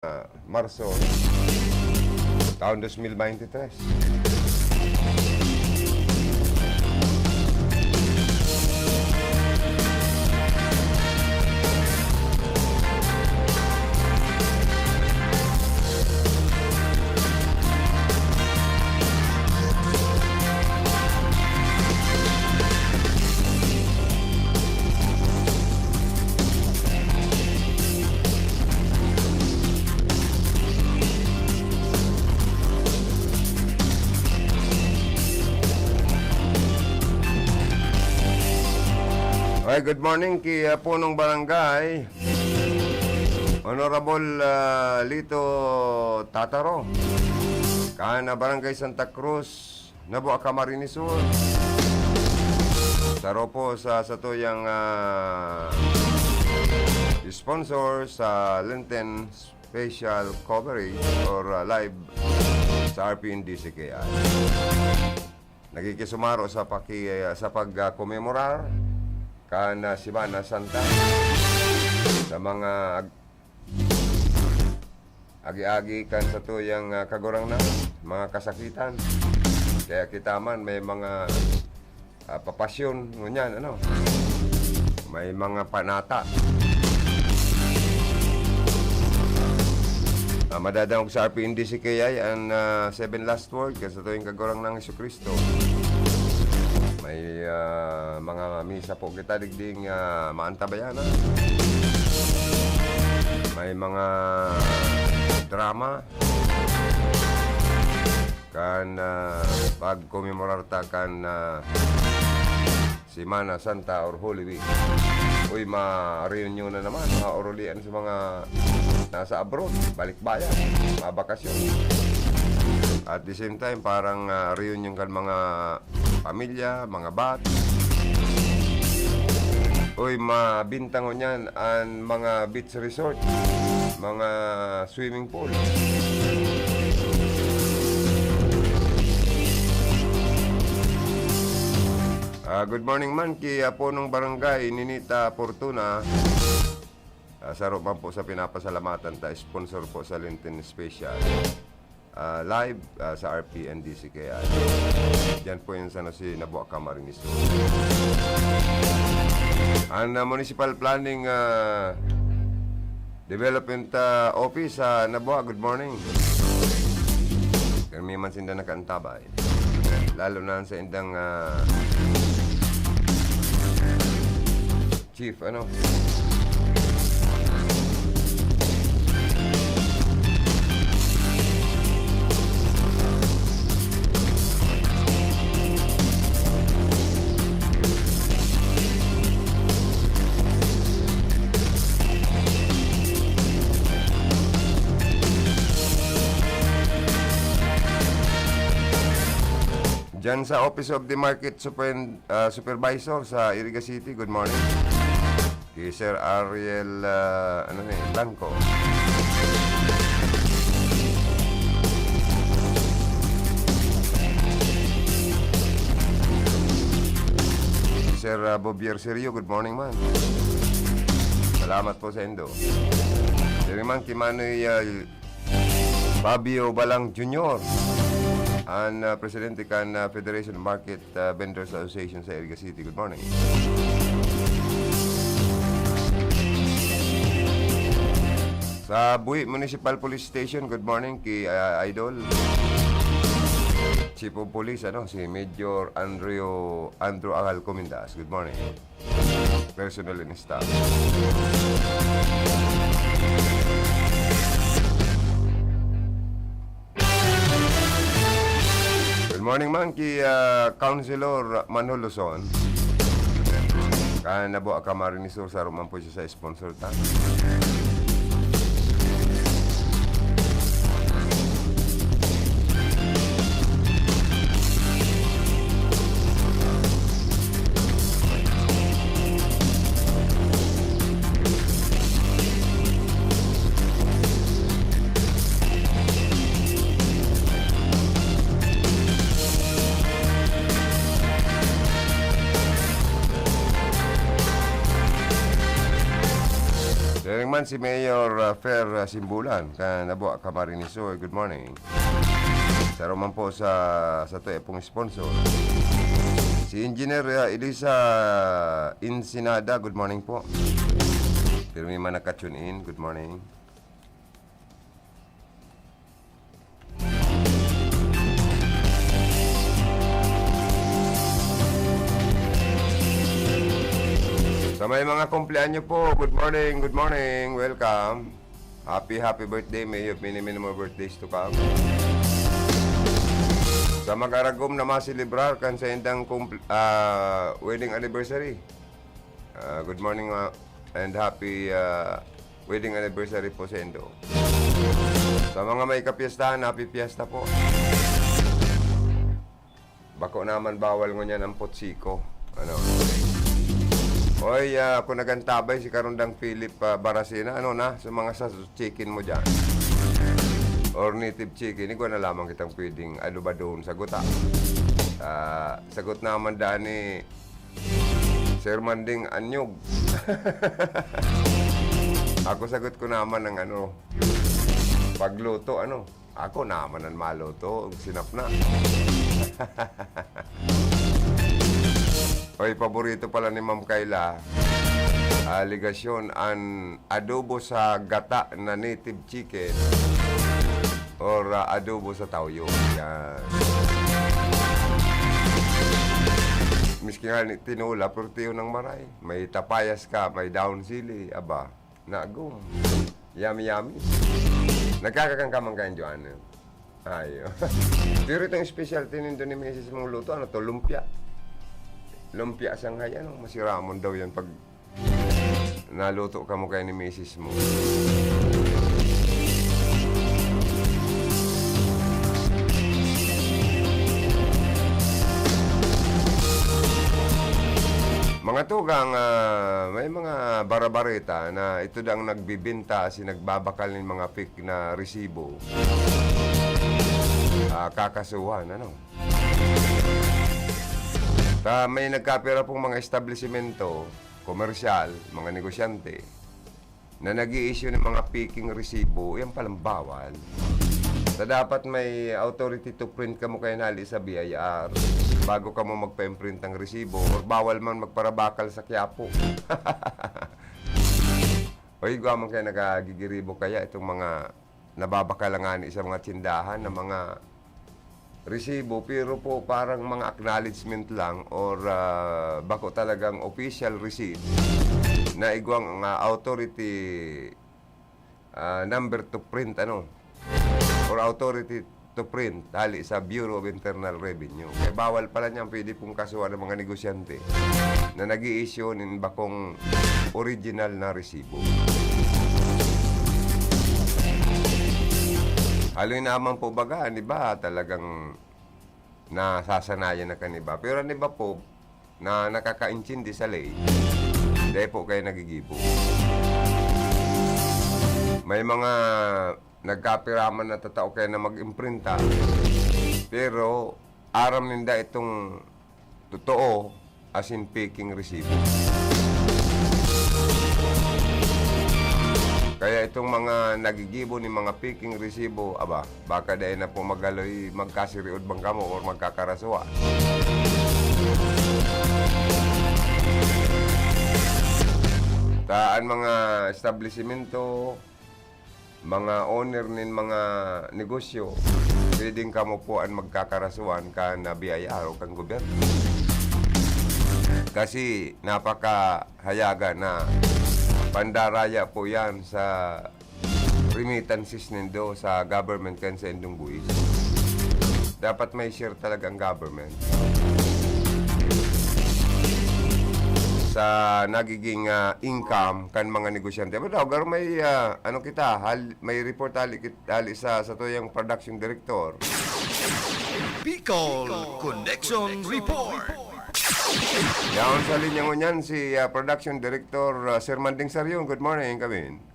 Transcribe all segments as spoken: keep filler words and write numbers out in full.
ah, Marso, taon dos mil baynte tres. Okay, good morning ki, ah, Punong Barangay, Honorable, ah, Lito Tataro, kan, ah, Barangay Santa Cruz, Nabua, Camarines Sur. Saro po sa satuyang, ah, sponsor sa Lenten special coverage or, ah, live sa R P N D C K I. Nagkikisumaro sa paki-, sa pag, ah, komemorar kan, ah, Semana Santa sa mga ag-, agi-agi kan satuyang, ah, Kagurangnan, mga kasakitan. Kaya kita man may mga ah, papasyon, ngunyan, ano, may mga panata. Ah, madadangog sa R P N D C K I an, ah, seven last word kan satuyang Kagurangnan Jesu-Cristo. May, ah, mga misa po kita digding, ah, maantabayanan. May mga drama. Kan, ah, pagkomemorar ta kan, ah, Semana Santa or Holy Week. Uy, ma-reunion na naman, mga urulian sa mga nasa abroad, balikbayan, mga bakasyon. At the same time, parang, ah, reunion kan mga pamilya, mga bat. Uy, mabintangon niyan an mga beach resort, mga swimming pool. Ah, good morning man ki, ah, Punong Barangay Ninita Fortuna. Ah, saro man po sa pinapasalamatan ta, sponsor po sa Lenten Special. Ah, live, ah, sa R P N D C K I. Diyan po yan sa San Jose, Nabua, Camarines Sur. An, ah, Municipal Planning, ah, Development, ah, Office sa Nabua, good morning. Pirmi man sinda nakaantabay. Lalo na sa indang, ah, Chief, ano? Diyan sa Office of the Market Super-, ah, Supervisor sa Iriga City, good morning. Kay Sir Ariel, ah, ano ni, Blanco. Sir, ah, Bobier Serio, good morning man. Salamat po sa indo. Diri man ki Manoy, ah, Fabio Balang Junior, an, ah, presidente kan, ah, Federation of Market, ah, Vendors Association sa Iriga City. Good morning. Sa Bui Municipal Police Station, good morning ki, ah, Idol. Chief of Police, ano, si Major Andrew, Andrew Angal Cumindas. Good morning. Personnel and staff. Good morning man ki, ah, Councilor Manolo Son. Kan Nabua, Camarines Sur, saro man po siya sa sponsor ta. Siring Si Mayor, ah, Fer, ah, Simbulan, kan Abua, Camarines Sur, good morning. Saro man po sa, sa to, eh, pong sponsor. Si Engineer, ah, Elisa Ensenada, good morning po. Pirmi man naka-tune in, good morning. Sa may mga kumpleanyo po, good morning, good morning, welcome. Happy, happy birthday, may you have many, many more birthdays to come. Sa mag-aragom na maselebrar kan saindang kumpl-, ah, wedding anniversary. Ah, good morning, ah, and happy, ah, wedding anniversary po sa indo. Sa mga may kapiestahan, happy fiesta po. Bako naman bawal ngunyan ang potsiko. Ano? Oy, ah, kung nagantabay si Karundang Philip, ah, Baracena, ano na, sa mga sa chicken mo dyan? Or native chicken, igwa na lamang kitang pwedeng adobadon sa guta. Ah, sagot naman daan ni Sir Manding Anyog. Ako sagot ko naman ng ano, pagluto, ano. Ako naman ang maluto, sinap na. Oy, paborito pala ni Ma'am Kayla, ah, Legacion, an adobo sa gata na native chicken or, ah, adobo sa tawyo. Yan. Miski nga ni tinola, pero tiyo ng maray. May tapayas ka, may dahon sili, aba, nagum. Yummy, yummy. Nagkakakan ka man kain, Joanne? Ayo. Pero itong specialty nindo ni misis mong luto, ano to? Lumpia. Lumpia sanghay, ano? Masiramon daw yan pag naluto ka mo kayo ni misis mo. Mga tugang, ah, may mga barabareta na ito dang nagbibinta, si nagbabakal nin mga fake na resibo, ah, kakasuhan, ano? Ta may nagkapira pong mga establisimento, komersyal, mga negosyante, na nag-i-issue ng mga peking resibo, yan palang bawal. Ta dapat may authority to print kamo kayo nali sa B I R bago kamo magpa-imprint ng resibo, or bawal man magparabakal sa Quiapo. O igwa man kayo nagagigiribo kaya itong mga nababakal ngani sa mga tindahan na mga resibo, pero po parang mga acknowledgement lang or, ah, bako talagang official receipt na igwang nga authority, ah, number to print, ano, or authority to print hali sa Bureau of Internal Revenue. Kaya bawal pala niyan, pwede pong kasuhan ng mga negosyante na nag-i-issue nin bakong original na resibo. Haloy naman po baga, an iba talagang nasasanayan na kan iba. Pero an iba po, na nakakaintindi sa ley, dai po kayo nagigibo. May mga nagkapiraman na tatao kayo na mag-imprinta, pero aram ninda itong totoo, as in peking resibo. Kaya itong mga nagigibo ni mga peking resibo, aba, baka dai na po magaloy, magkasiriod bang kamo or magkakarasuha. Ta an mga establisimento, mga owner nin mga negosyo, pwedeng kamo po an magkakarasuhan kan B I R o kan gobyerno. Kasi napakahayaga na pandaraya po yan sa remittances nindo sa government kan sa indong buwis. Dapat may share talaga ang government sa nagiging, ah, income kan mga negosyante. Pero daw, garo may, ah, ano kita, hal-, may report hali kit-, hali sa, sa tuyang production director. Bicol Connection Report. Yaon sa linya ngunyan si, ah, production director, ah, Sir Manding Sarion. Good morning, Kevin.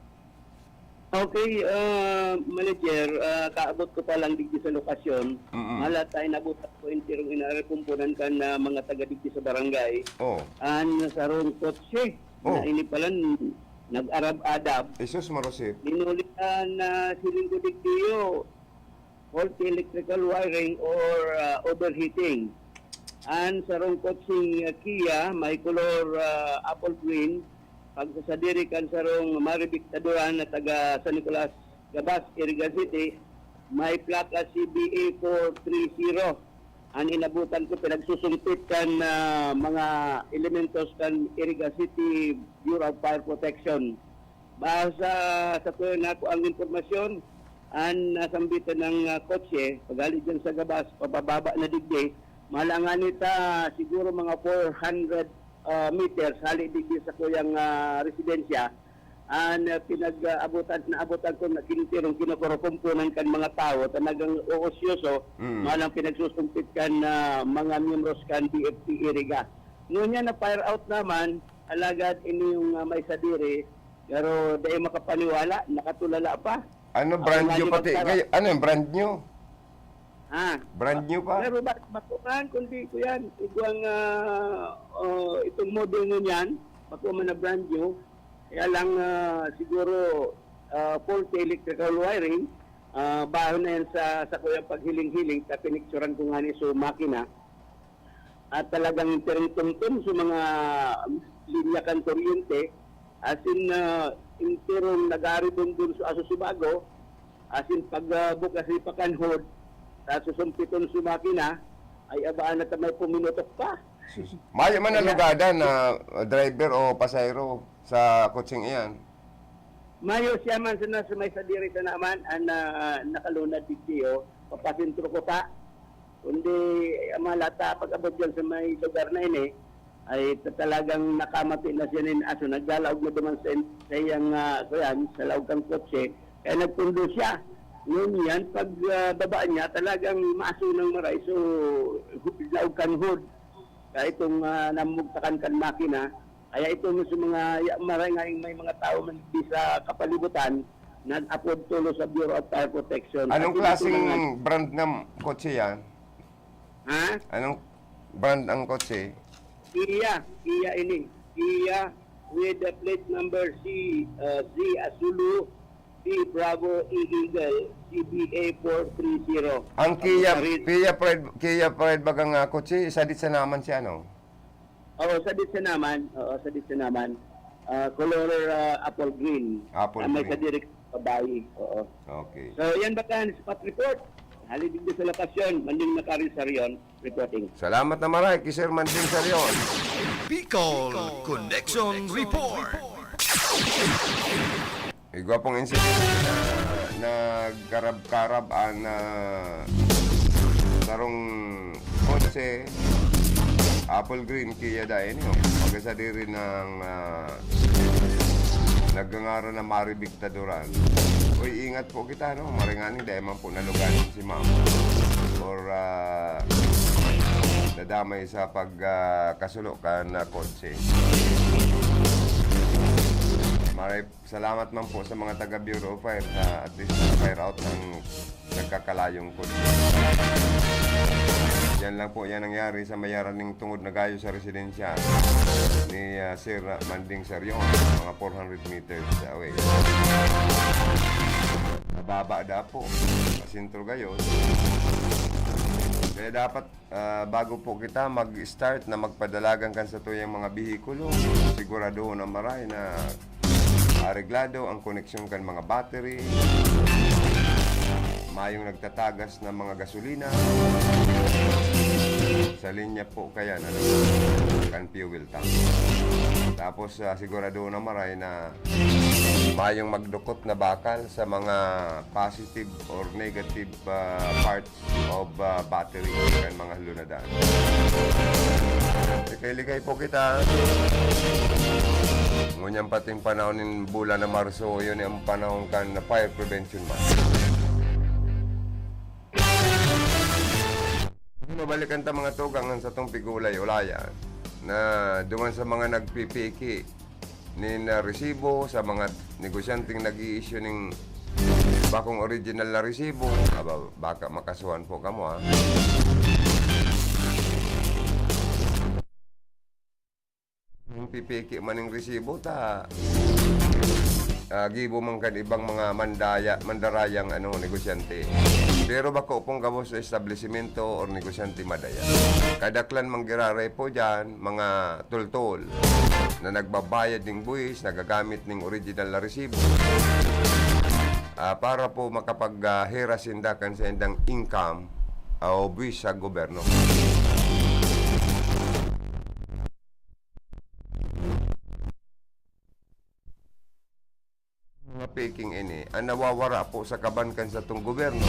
Okay, ah, manager, ah, kaabot ko pa lang digdi sa lokasyon. Mm-mm. Malat ay nabutang ko enterong inarekumpunan kan, ah, mga taga digdi sa barangay. Oh. An sarong kotse Oh. na ini palan nag-arab-adab. Jesus Marosip. Minuli an, ah, siling ko digdiyo, faulty electrical wiring or, ah, overheating. An sarong kotseng, ah, Kia, may kolor, ah, apple green, pagsasadiri kan sarong maribiktadoran na taga San Nicolas, Gabas, Iriga City, may plaka C B A four three zero. An inabutan ko, pinagsusumpit kan, ah, mga elementos kan Iriga City Bureau of Fire Protection. Base sa, sa tuyo na ako ang impormasyon, an nasambitan ng, ah, kotse, paghali dyan sa Gabas, papababa na digdi, malangan ita siguro mga four hundred, ah, meters, hali digdi sa kuyang, ah, residensya. An, ah, pinag-aabutan, naabutan ko na kintirong kinokorekomponan kan mga tawo, talagang oosyoso, Mm. malang pinagsusumpit kan, ah, mga miyembros kan D F P Iriga. Ngunyan na fire out naman, alagad ini yung, ah, may sadiri, pero dai makapaniwala, nakatulala pa. Ano, Ako brand nga new di pati? magtara- Kay-, ano yung brand new? Ha? Brand new pa? Pero ba, bako man, kundi ko yan. Igwang, ah, oh, itong model na niyan, bako man na brand new. Kaya lang, ah, siguro, ah, faulty electrical wiring, ah, baho na yan sa, sa kuyang paghiling-hiling, sa pinicturan ko nga ni so makina. At talagang tirong tumtum sa mga linya kan kuryente, as in, ah, enterong nag-aaribundon sa aso subago, as in, pag, ah, bukas ni pakanhod, sa susumpiton sa makina, ay abaan na ta may puminutok pa. Sus. Mayo man Kaya nalugada na, uh, driver o pasahero sa kotseng iyan? Mayo siya man sana sa may sadiri sana man, an, ah, nakalunad digdi, oh. Papasentro ko ta. Kundi, ang mga lata, pag-abot dyan sa may lugar na ini, ay ta-, talagang nakamati na siya nin aso, naglalaog na duman sa, sa iyang, ah, kuyan, sa laog kan kotse. Kaya nagpundo siya. Ngunyan, pag, ah, baba niya, talagang maaso ng maray. So, laog kan hood. Kaya itong, ah, namugtakan kan makina. Kaya ito sa mga ya-, maray nga may mga tao man di sa kapalibutan, nag-apod tulo sa Bureau of Fire Protection. Anong At ito klaseng na nga brand ng kotse yan? Ha? Anong brand ang kotse? Kia, Kia ini. Kia with the plate number C, uh, Z Azulu, C Bravo, E Eagle, C B A four three zero. Ang Kia, Abu Sarid. Kia Pride, Kia Pride baga nga kotse, sadit sa naman si ano? Oo, sadit sa naman. Oo, sadit sa naman. Ah, color, ah, apple green. Apple Ah, may green. Sadiri babae. Oo. Okay. So, yan ba kan spot report? Hali dito sa lokasyon, Manding Nakarin Sarion, reporting. Salamat na maray kay Sir Manding Sarion. Bicol Connection Report. Igwa pong insidente na nagkarab-karab ang, ah, sarong kotse, apple green, Kia dain, no? Pagkasadiri ng, ah, nagngangaran na Maribik Taduran. Uy, ingat po kita, no? Maringaning dahil man po nalugan si ma'am. Or, ah, nadamay sa pag, ah, kasulo kan, ah, kotse. Maray, salamat man po sa mga taga Bureau of Fire sa at least fire out ng nagkakalayong kotse. Yan lang po, yan nangyari sa mayaraning tungod na gayo sa residensya ni, ah, Sir Manding Sarion, mga four hundred meters away. Mababa da po, sa sentro gayon. Kaya dapat, ah, bago po kita mag-start na magpadalagan kan satuyang mga behikulo, siguraduhon na maray na areglado ang koneksyon kan mga battery, mayong nagtatagas na mga gasolina sa linya po kaya na kan fuel tank. Tapos, ah, siguraduhon na maray na mayong magdukot na bakal sa mga positive or negative, ah, parts of, ah, battery kan mga lunadan. Likay-likay po kita. Ngunyan pating panahon nin bulan na Marso, yun ang panahon kan Fire Prevention Month. Mabalikan ta mga tugang ang satong pigulay-ulayan na duman sa mga nagpipiki nin, ah, resibo sa mga negosyanteng nag-i-issue ning bakong original na resibo, aba, baka makasuhan po kamo, ha. Yung pipiki man yung resibo, ta, ah, gibo man kan ibang mga mandaya, mandarayang, ano, negosyante. Pero bako pong gabos sa establisimento or negosyante madaya. Kadaklan manggiraray po dyan, mga tultol na nagbabayad ning buwis, nagagamit ning original na resibo. Ah, para po makapag, ah, hera sinda kan sa indang income o buwis sa gobyerno. Mga peking ini, ang nawawara po sa kaban kan satong gobyerno,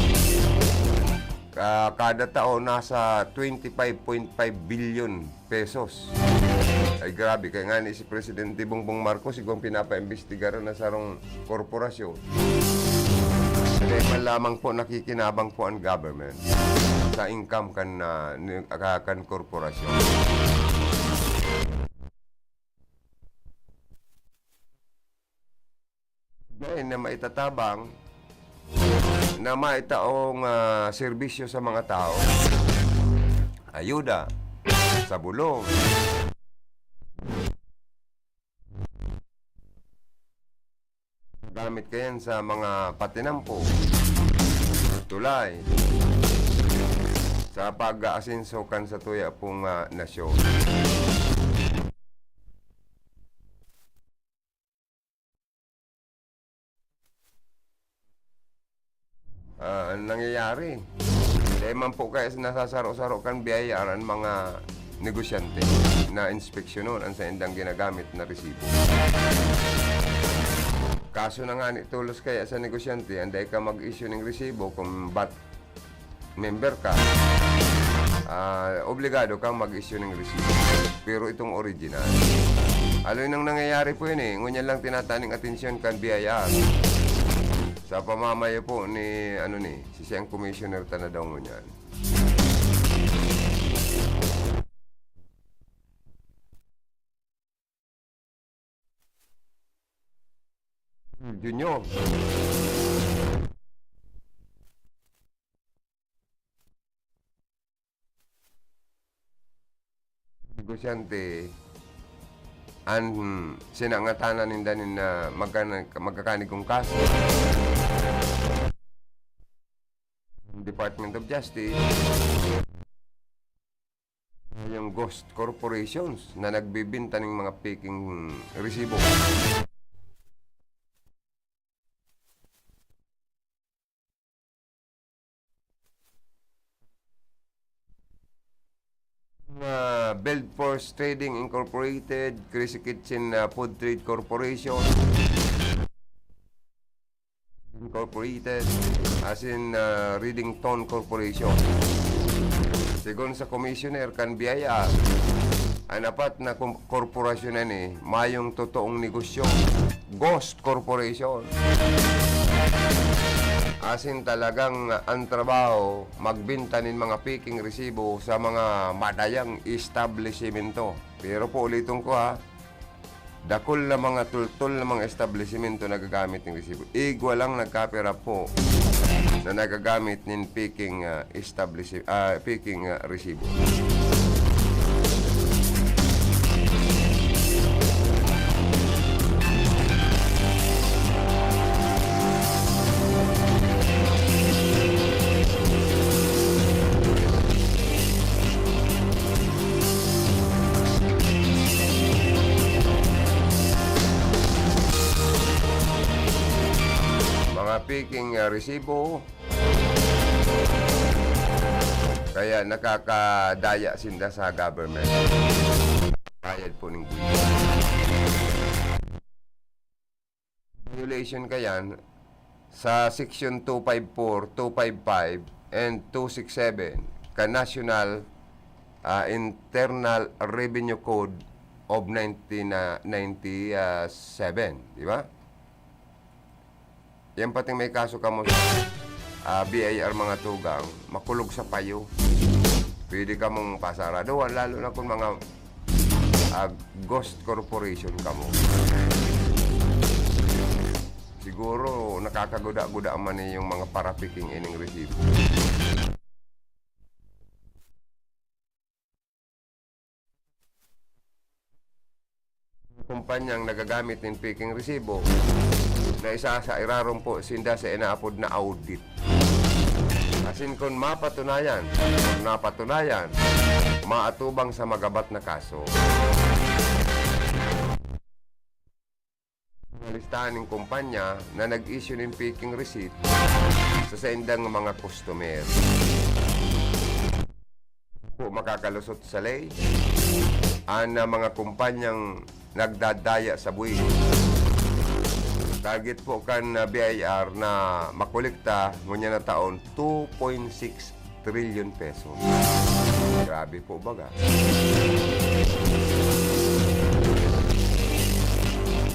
ka-, kada taon nasa twenty-five point five billion pesos. Ay, grabe, kaya nga ni si Presidente Bongbong Marcos, igwang pinapaimbestigaran na sarong korporasyon. Kaya man lamang po nakikinabang po ang government sa income kan, ah, ni-, ah, kan korporasyon. Dahil na maitatabang, na maitaong, ah, serbisyo sa mga tao. Ayuda, sa bulong. Gamit kayan sa mga patinampo, tulay, sa pag-aasenso kan sa tuya pong, ah, nasyon. Ah, ang nangyayari, dahil man po kaya nasasaro-saro kan B I R ang mga negosyante na inspeksyonon ang saindang ginagamit na resibo. Kaso na nga ni tolos kaya sa negosyante, anday ka mag-issue ning resibo kung ba't member ka, ah, obligado kang mag-issue ning resibo. Pero itong original. Aloy nang nangyayari po yun eh. Ngunyan lang tinataning atensyon kan B I R. Sa pamamayo po ni, ano ni, si siyang commissioner ta na daw ngunyan. Junior. Negosyante, an sinangatanan ninda nin, ah, magkana-, magkakanigong kaso. Department of Justice, yung ghost corporations na nagbibinta ng mga peking resibo. Mga Build Force Trading Incorporated, Crazy Kitchen, ah, Food Trade Corporation Incorporated, asin, ah, Reading Tone Corporation. Segun sa commissioner kan B I R, an apat na kom-, korporasyon na ni mayong totoong negosyo, ghost corporation. Asin talagang ang trabaho, magbinta nin mga peking resibo sa mga madayang establisimento. Pero po, uliton ko ha, dakul na mga tultol na mga establisimento nagagamit nin resibo. Igwa lang nagkapira po na nagagamit nin peking, ah, establisi-, ah, peking, ah, resibo. Mga peking, ah, resibo, kaya nakakadaya sinda sa government. Bayad po ng buwis. Violation kayan sa Section two five four, two five five, and two six seven ka National, ah, Internal Revenue Code of nineteen, ah, ninety-seven, di ba? Yan pating may kaso kamo sa, ah, B I R mga tugang, makulog sa payo. Pwede kamong pasaraduhan, lalo na kung mga, ah, ghost corporation kamo. Siguro nakakaguda-guda man eh yung mga parapiking ining resibo. Kumpanyang nagagamit nin peking resibo na isa sa irarom po sinda sa inaapod na audit. Asin kun mapatunayan, napatunayan, maatubang sa magabat na kaso. Mga listahan nin kumpanya na nag-issue nin peking receipt sa saindang mga customer. Po makakalusot sa ley an, ah, mga kumpanyang nagdadaya sa buwis. Target po kan, ah, B I R na makolekta ngunyan na taon, two point six trilyon pesos. Grabe po baga.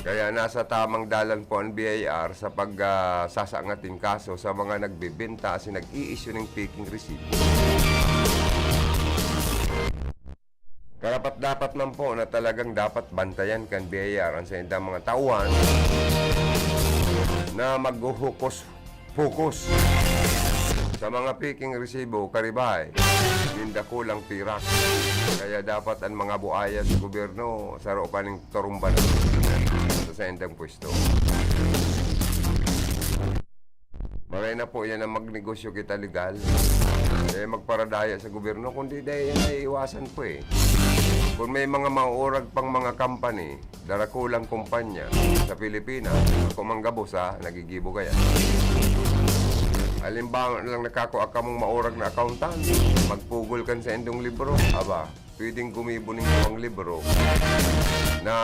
Kaya nasa tamang dalan po ang B I R sa pag, ah, sasangat nin kaso sa mga nagbebenta asin nag-i-issue nin peking resibo. Karapat-dapat man po na talagang dapat bantayan kan B I R an saindang mga tauhan na maghuhukos-pukos sa mga peking resibo, karibay nin dakulang pirak. Kaya dapat an mga buaya sa gobyerno, saro kaning turumbanan sa saindang pwesto. Maray na po yan ang magnegosyo kita legal. Eh, magparadaya sa gobyerno, kundi dahil yan ay iwasan po eh. Kung may mga mauurag pang mga company, darakulang kumpanya sa Pilipinas, ako manggabos ha, nagigibo kaya. Halimbawa na lang nakakua kamong maurag na accountant, magpugol kan saindong libro, aba, pwedeng gumibo nin duwang libro na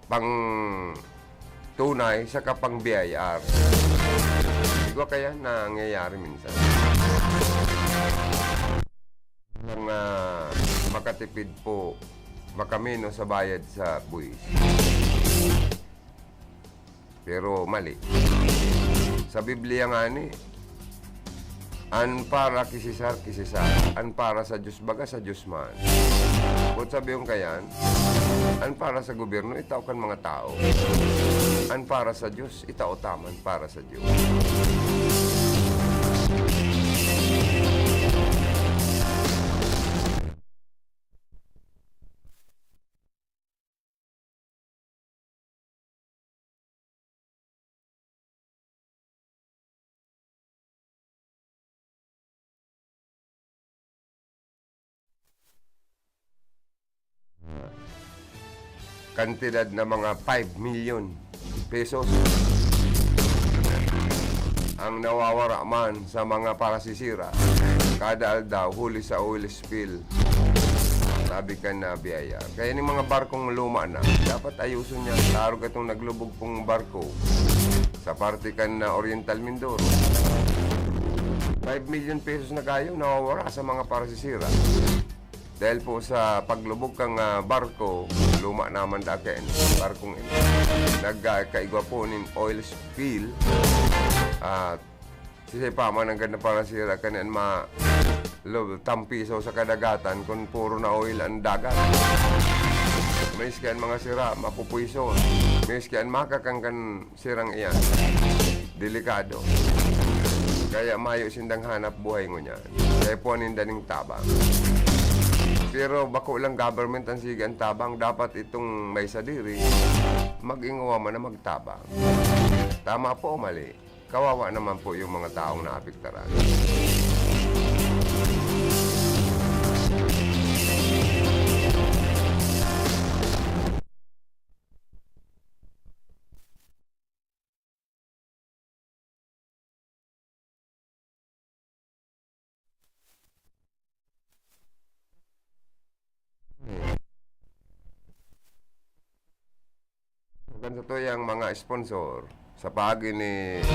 pang tunay saka pang B I R. Igwa kaya nangyayari minsan. Mga makatipid po, makamenos sa bayad sa buwis. Pero mali. Sa Biblia ngani, "An para ki Cesar, ki Cesar. An para sa Dios, baga sa Dios man." Boot sabihon kayan, an para sa gobyerno, itao kan mga tao. An para sa Dios, itao ta man para sa Dios. Kantidad na mga five milyon pesos ang nawawara man sa mga parasisira kada aldaw huli sa oil spill, sabi kan, ah, B I R. Kaya ning mga barkong luma na, dapat ayuson niya. Tarog itong naglubog pong barko sa parte kan, ah, Oriental Mindoro. Five million pesos na kayo nawawara sa mga parasisira. Dahil po sa paglubog kan, ah, barko, luma naman dati yan, barkong ini. Nagkaigwa po nin oil spill, at sisay pa man ang ganda parasira kan yan ma-, lo-, tampisaw sa kadagatan kun puro na oil ang dagat. Maski an mga sira, mapupuison. Maski an makakangkan sirang iyan, delikado. Kaya mayo sindang hanap buhay ngunyan. Kaya po ninda ning tabang. Pero bako lang government ang sige ang tabang. Dapat itong may sadiri, mag-ingawa man na magtabang. Tama po o mali? Kawawa naman po yung mga taong naapektaran. Kan sa tuyang mga sponsor, sa paagi ni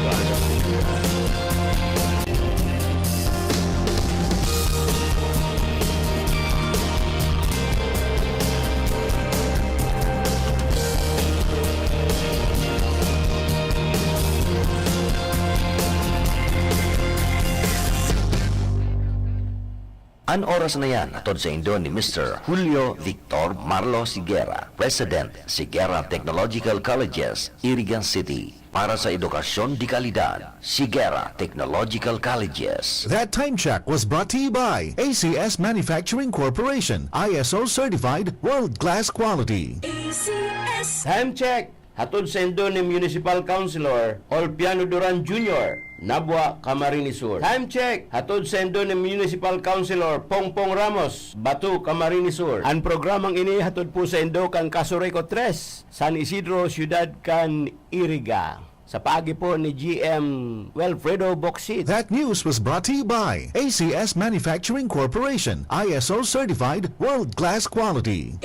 An oras na yan, hatod saindo ni Mister Julio Victor Marlo Sigera, President, Sigera Technological Colleges, Irigan City. Para sa edukasyon de kalidad, Sigera Technological Colleges. That time check was brought to you by A C S Manufacturing Corporation, I S O certified, world-class quality. A C S Time check! Hatod saindo ni Municipal Councilor Olpiano Duran Junior, Nabua, Camarines Sur. Time check! Hatod saindo ni Municipal Councilor Pongpong Ramos, Bato, Camarines Sur. An programang ini hatod po saindo kan Casureco tres, San Isidro, Siyudad kan Iriga, sa paagi po ni G M Wilfredo Boxit. That news was brought to you by A C S Manufacturing Corporation, I S O certified, world-class quality.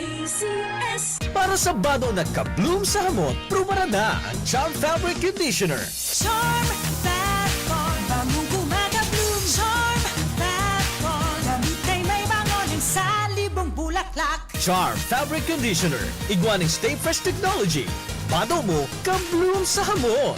Para sa bado na ka-bloom sa hamot, prubaran na ang Charm Fabric Conditioner. Charm Fat Bar, bangong gumagabloom. Charm Fat Bar, damit ay may bango ng salibong bulaklak. Charm Fabric Conditioner, igwa ning Stay Fresh Technology. Bado mo, ka-bloom sa hamot.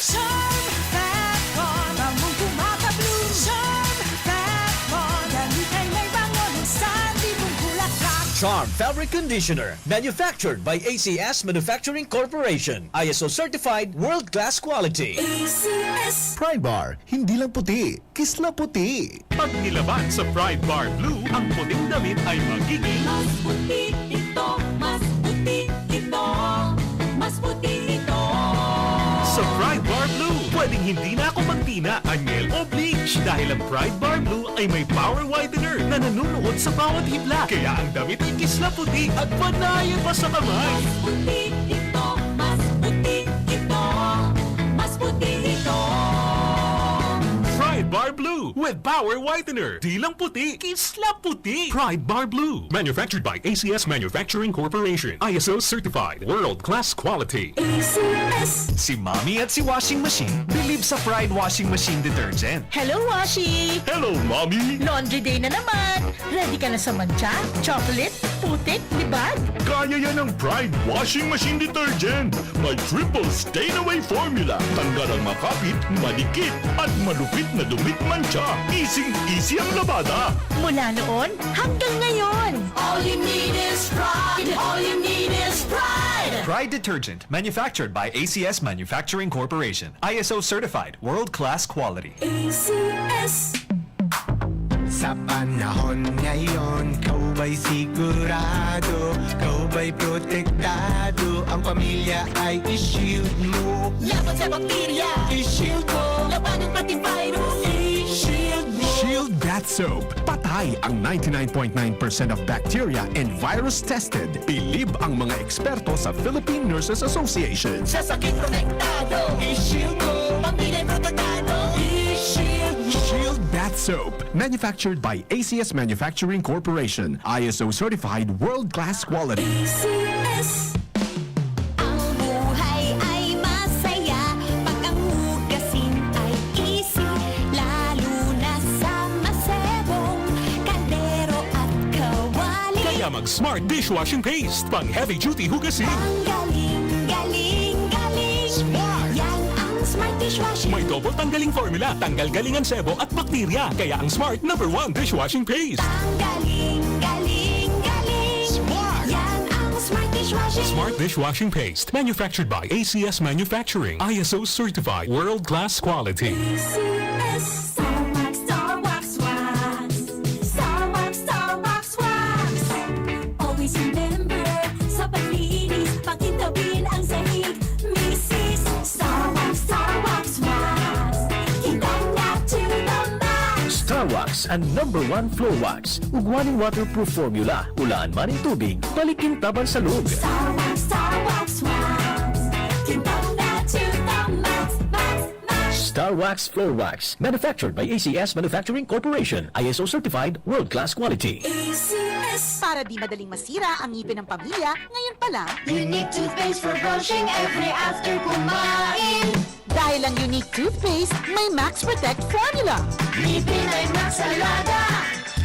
Charm Fat Bar, bangong gumagabloom. Charm Fat Bar, damit ay may bango ng salibong bulaklak. Charm Fabric Conditioner, manufactured by A C S Manufacturing Corporation. I S O certified, world-class quality. A C S. Pride Bar, hindi lang puti, kisla puti. Pag nilaban sa Pride Bar Blue, ang puting damit ay magiging Mas puti ito, mas puti ito, mas puti ito. Sa Pride Bar Blue, pwedeng hindi na ako magtina, anyel o bleach dahil ang Pride Bar Blue ay may power whitener na nanunuot sa bawat hibla. Kaya ang damit ay kisla puti at panayan pa sa kamay. Mas puti ito, mas puti ito, mas puti ito. Pride Bar Blue with power whitener. Di lang puti, kisla puti. Pride Bar Blue. Manufactured by A C S Manufacturing Corporation. I S O certified. World class quality. A C S. Si Mommy at si Washing Machine bilib sa Pride Washing Machine Detergent. Hello, Washi! Hello, Mommy! Laundry day na naman! Ready ka na sa mantsa, chocolate, putik, libag? Kaya yan ng Pride Washing Machine Detergent. May triple stain away formula. Tanggal ang makapit, madikit, at malupit na dumit mantsa. Easy-easy ang labada. Mula noon hanggang ngayon! All you need is Pride. All you need is Pride. Pride Detergent, manufactured by A C S Manufacturing Corporation. I S O certified, world-class quality. A C S. Sa panahon ngayon, ikaw ba'y sigurado? Ikaw ba'y protektado? Ang pamilya ay i-shield mo. Laban sa bakterya, I-shield mo. Labanan pati virus, i-shield mo. Shield Bath Soap. Patay ang ninety-nine point nine percent of bacteria and virus tested. Bilib ang mga eksperto sa Philippine Nurses Association. Sa sakit protektado, i-shield mo. Pamilya protektado, i-shield mo. Shield Bath Soap. Manufactured by A C S Manufacturing Corporation. I S O certified, world-class quality. A C S. Ang buhay ay masaya pag ang hugasin ay easy, lalo na sa masebong kaldero at kawali. Kaya mag Smart Dishwashing Paste. Pang heavy duty hugasin. Ang galing, galing, galing. Smart! Yan ang Smart Dishwashing. May double tanggaling formula. Tanggal galing ang sebo at bakterya. Kaya ang Smart number one dishwashing paste. Ang galing, galing, galing. Smart! Yan ang Smart Dishwashing. Smart dishwashing paste. Manufactured by A C S Manufacturing. I S O certified. World class quality. A C S. Star Wax, Star Wax, Wax. Star Wax, Star Wax, Wax. Always remember, sa paglinis, pakintabin ang sahig. Misis, Star Wax, Star Wax, Wax. Kintab na to the max. Star Wax, ang number one floor wax. Ugwa ning waterproof formula. Hulaan man nin tubig, balikin taban sa log. Star Wax, Star Wax, Wax. Kintab na to the max, max, max. Star Wax Floor Wax. Manufactured by A C S Manufacturing Corporation. I S O certified, world-class quality. A C S. Para di madaling masira ang ngipin ng pamilya, ngayon pa lang. Unique toothpaste for brushing every after kumain. Dahil ang Unique Toothpaste may Max Protect Formula. Ngipin ay Max Alaga.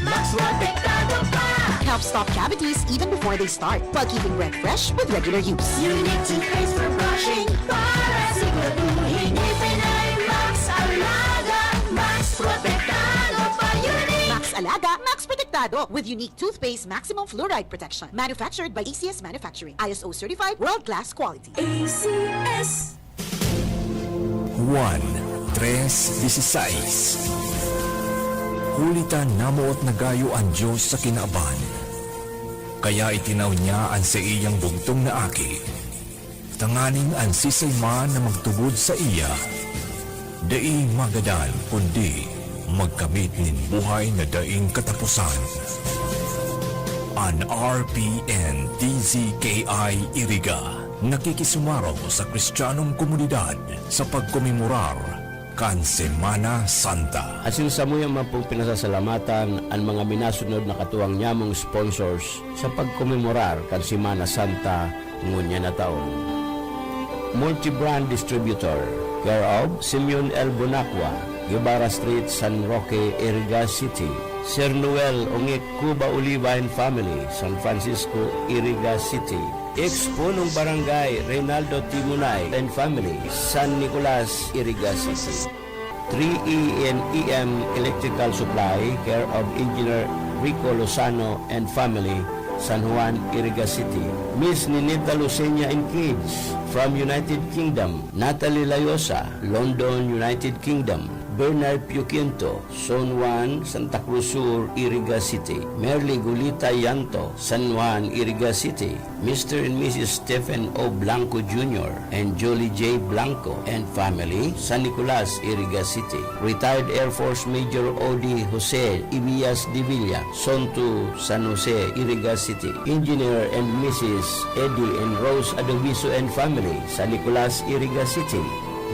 Max Protektado pa. Helps stop cavities even before they start, while keeping breath fresh with regular use. Unique toothpaste for brushing. Para siguraduhin ngipin ay Max Alaga. Max Protektado pa. Unique. Max Alaga, Max Protektado with Unique Toothpaste Maximum Fluoride Protection. Manufactured by A C S Manufacturing. I S O certified, world-class quality. A C S. Juan tres dieciséis. Huli ta namoot na gayo an Dios sa kinaban. Kaya itinaw niya an saiyang bugtong na aki, tanganing an siisay man na magtubod saiya, dai magadan, kundi magkamit nin buhay na daing kataposan. An R P N D Z K I Iriga nakikisumaro sa Kristiyanong komunidad sa pagkomemorar kan Semana Santa. Asin samuya man pong pinasasalamatan an mga minasunod na katuwang nyamong sponsors sa pagkomemorar kan Semana Santa ngunyan na taon. Multi-brand distributor, care of Simeon L Bonacqua, Guevara Street, San Roque, Iriga City. Sir Noel Ongek Cuba Oliva and family, San Francisco, Iriga City. Ex-punong barangay Reynaldo Timunay and family, San Nicolas, Iriga City. Three E and E M Electrical Supply, care of Engineer Rico Lozano and family, San Juan, Iriga City. Miss Ninita Lucenia and kids from United Kingdom, Natalie Layosa, London, United Kingdom, Bernard Piuquinto, San Juan, Santa Cruz Sur, Iriga City, Merly Gulita Yanto, San Juan, Iriga City, Mister and Missus Stephen O Blanco Junior and Julie J Blanco and family, San Nicolas, Iriga City. Retired Air Force Major O D Jose Ibias de Villa, Sonto, San Jose, Iriga City. Engineer and Missus Eddie and Rose Adoviso and family, San Nicolas, Iriga City.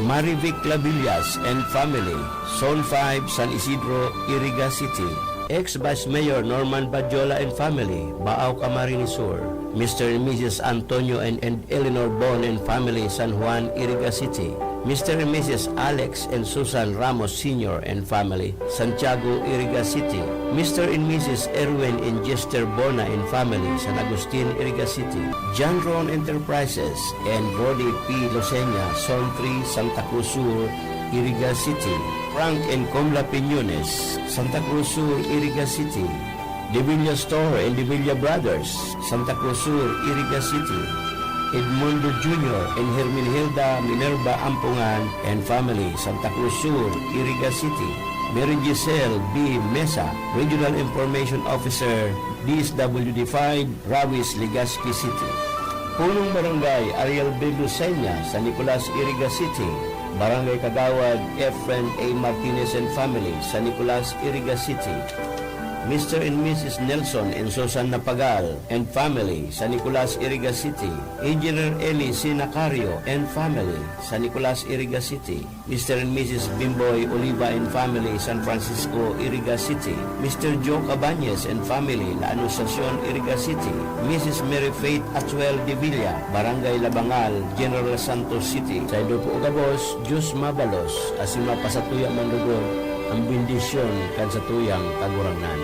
Marivic Clavillas and family, Zone five, San Isidro, Iriga City. Ex-Vice Mayor Norman Badjola and family, Baao, Camarines Sur. Mister and Missus Antonio and, and Eleanor Bon and family, San Juan, Iriga City. Mister and Missus Alex and Susan Ramos Senior and family, Santiago, Iriga City. Mister and Missus Erwin and Jester Bona and family, San Agustin, Iriga City. John Ron Enterprises and Brody P Losenya, Zone three, Santa Cruz Sur, Iriga City. Frank and Comla Piñones, Santa Cruz Sur, Iriga City. De Villa Store and De Villa Brothers, Santa Cruz Sur, Iriga City. Edmundo Junior and Herminhilda Minerva Ampongan and family, Santa Cruz Sur, Iriga City. Mary Giselle B Mesa, Regional Information Officer, D S W D five, Rawis, Legazpi City. Punong Barangay Ariel B Lucena, San Nicolas, Iriga City. Barangay Kagawad Efren A Martinez and family, San Nicolas, Iriga City. Mister and Missus Nelson and Susan Napagal and family, San Nicolas, Iriga City. Engineer Eli C Nacario and family, San Nicolas, Iriga City. Mister and Missus Bimboy Oliva and family, San Francisco, Iriga City. Mister Joe Cabañez and family, La Anunciacion, Iriga City. Missus Mary Faith Atuel de Villa, Barangay Labangal, General Santos City. Saindo po gabos, Diyos mabalos, asin mapasatuya man lugod an bendisyon kan satuyang Kagurangnan.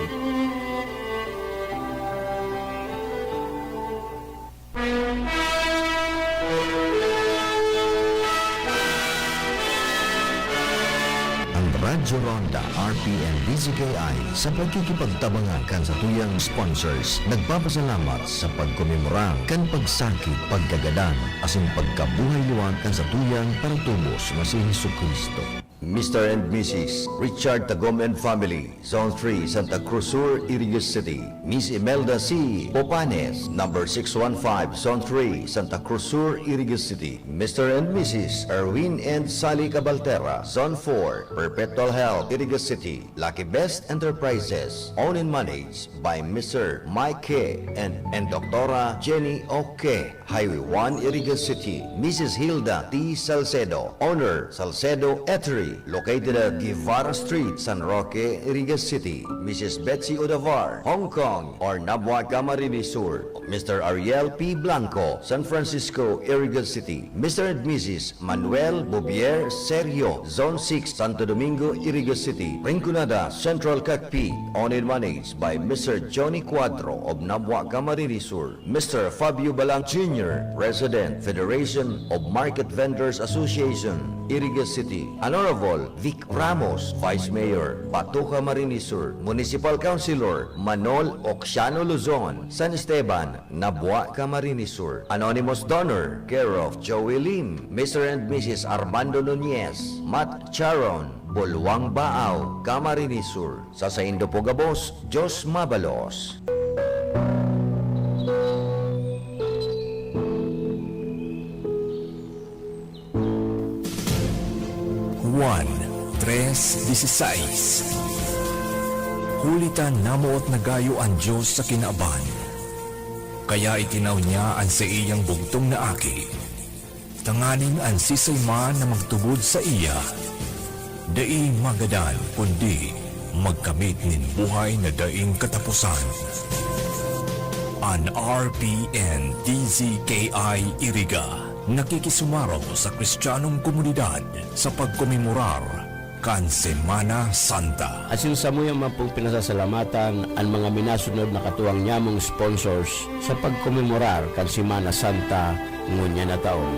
Ang Radyo Ronda, R P N D Z K I, sa pagkikipagtabangan kan satuyang sponsors, nagpapasalamat sa pagkomemora kan pagsakit, pagkagadan, asin pagkabuhay liwat kan satuyang paratubos na si Jesu-Cristo. Mister and Missus Richard Tagom and family, Zone three, Santa Cruz Sur, Iriga City. Miss Imelda C Popanes, number six one five, Zone three, Santa Cruz Sur, Iriga City. Mister and Missus Erwin and Sally Cabaltera, Zone four, Perpetual Health, Iriga City. Lucky Best Enterprises, owned and managed by Mister Mike K and, and Doctora Jenny O K. Highway one, Iriga City, Missus Hilda T Salcedo, owner, Salcedo Eatery, located at Guevara Street, San Roque, Iriga City, Missus Betsy Odavar, Hong Kong, or Nabua, Camarines Sur, Mister Ariel P Blanco, San Francisco, Iriga City, Mister and Missus Manuel Bouvier Serio, Zone six, Santo Domingo, Iriga City, Rinconada, Central Cacpi, owned and managed by Mister Johnny Cuadro of Nabua, Camarines Sur. Mister Fabio Balang Junior, President, Federation of Market Vendors Association, Iriga City, Honorable Vic Ramos, Vice Mayor, Batoka, Camarines Sur, Municipal Councilor Manol Oxiano Luzon, San Esteban, Nabua, Camarines Sur, Anonymous Donor, care of Joey Lim, Mister and Missus Armando Nunez, Matt Charon, Bulwang Baao, Camarines Sur. Sa saindo po gabos, Diyos mabalos. Dieciséis. Huli ta namoot na gayo an Dios sa kinaban, kaya itinaw niya an saiyang bugtong na Aki, tanganing an siisay man na magtubod saiya, dai magadan, kundi magkamit nin buhay na daing kataposan. An R P N D Z K I Iriga nakikisumarog sa Kristiyanong komunidad sa pagkomemorar kan Semana Santa. Asin samuyang man pong pinasasalamatan an mga minasunod na katuwang nyamong sponsors sa pagkomemorar kan Semana Santa ngunyan na taon.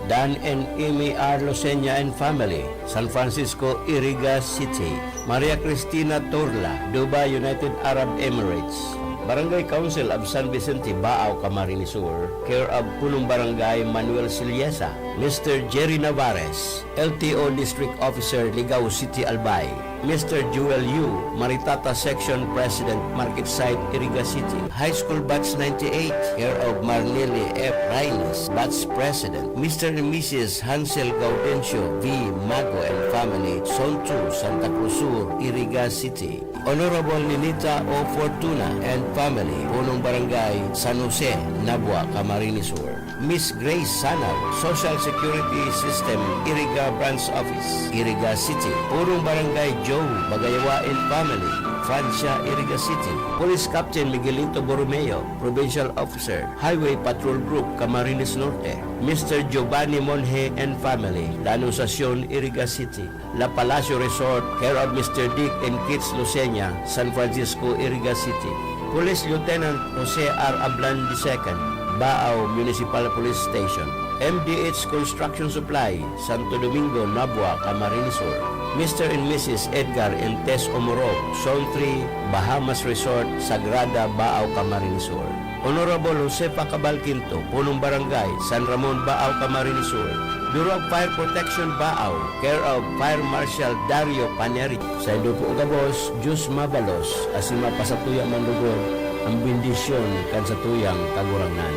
Dan and Amy R. Lucena and family, San Francisco, Iriga City. Maria Cristina Torla, Dubai, United Arab Emirates. Barangay Council of San Vicente, Baao, Camarines Sur, care of Punong Barangay Manuel Siliesa, Mister Jerry Navarez, L T O District Officer, Ligao City, Albay, Mister Joel Yu, Maritata Section President, Market Site, Iriga City, High School Batch ninety-eight, care of Marneli F. Reynes, Batch President, Mister and Missus Hansel Gaudencio V. Mago and family, Zone two, Santa Cruz Sur, Iriga City. Honorable Ninita O. Fortuna and family, Punong Barangay San Jose, Nabua, Camarines Sur. Miss Grace Sanal, Social Security System, Iriga Branch Office, Iriga City. Punong Barangay Joe Bagayawa and family, Francia, Iriga City. Police Captain Miguelito Borromeo, Provincial Officer, Highway Patrol Group, Camarines Norte. Mister Giovanni Monje and family, La Anunciacion, Iriga City. La Palacio Resort, care of Mister Dick and Kids Lucena, San Francisco, Iriga City. Police Lieutenant Jose R. Ablan the second, Baao Municipal Police Station. M D H Construction Supply, Santo Domingo, Nabua, Camarines Sur. Mister and Missus Edgar and Tess Omorog, Zone three, Bahamas Resort, Sagrada, Baao, Camarines Sur. Honorable Josefa Cabal Quinto, Punong Barangay, San Ramon, Baao, Camarines Sur. Bureau of Fire Protection, Baao, care of Fire Marshal Dario Paneri. Saindo po gabos, Diyos mabalos, asin mapasatuya man lugod an bendisyon kan satuyang Kagurangnan.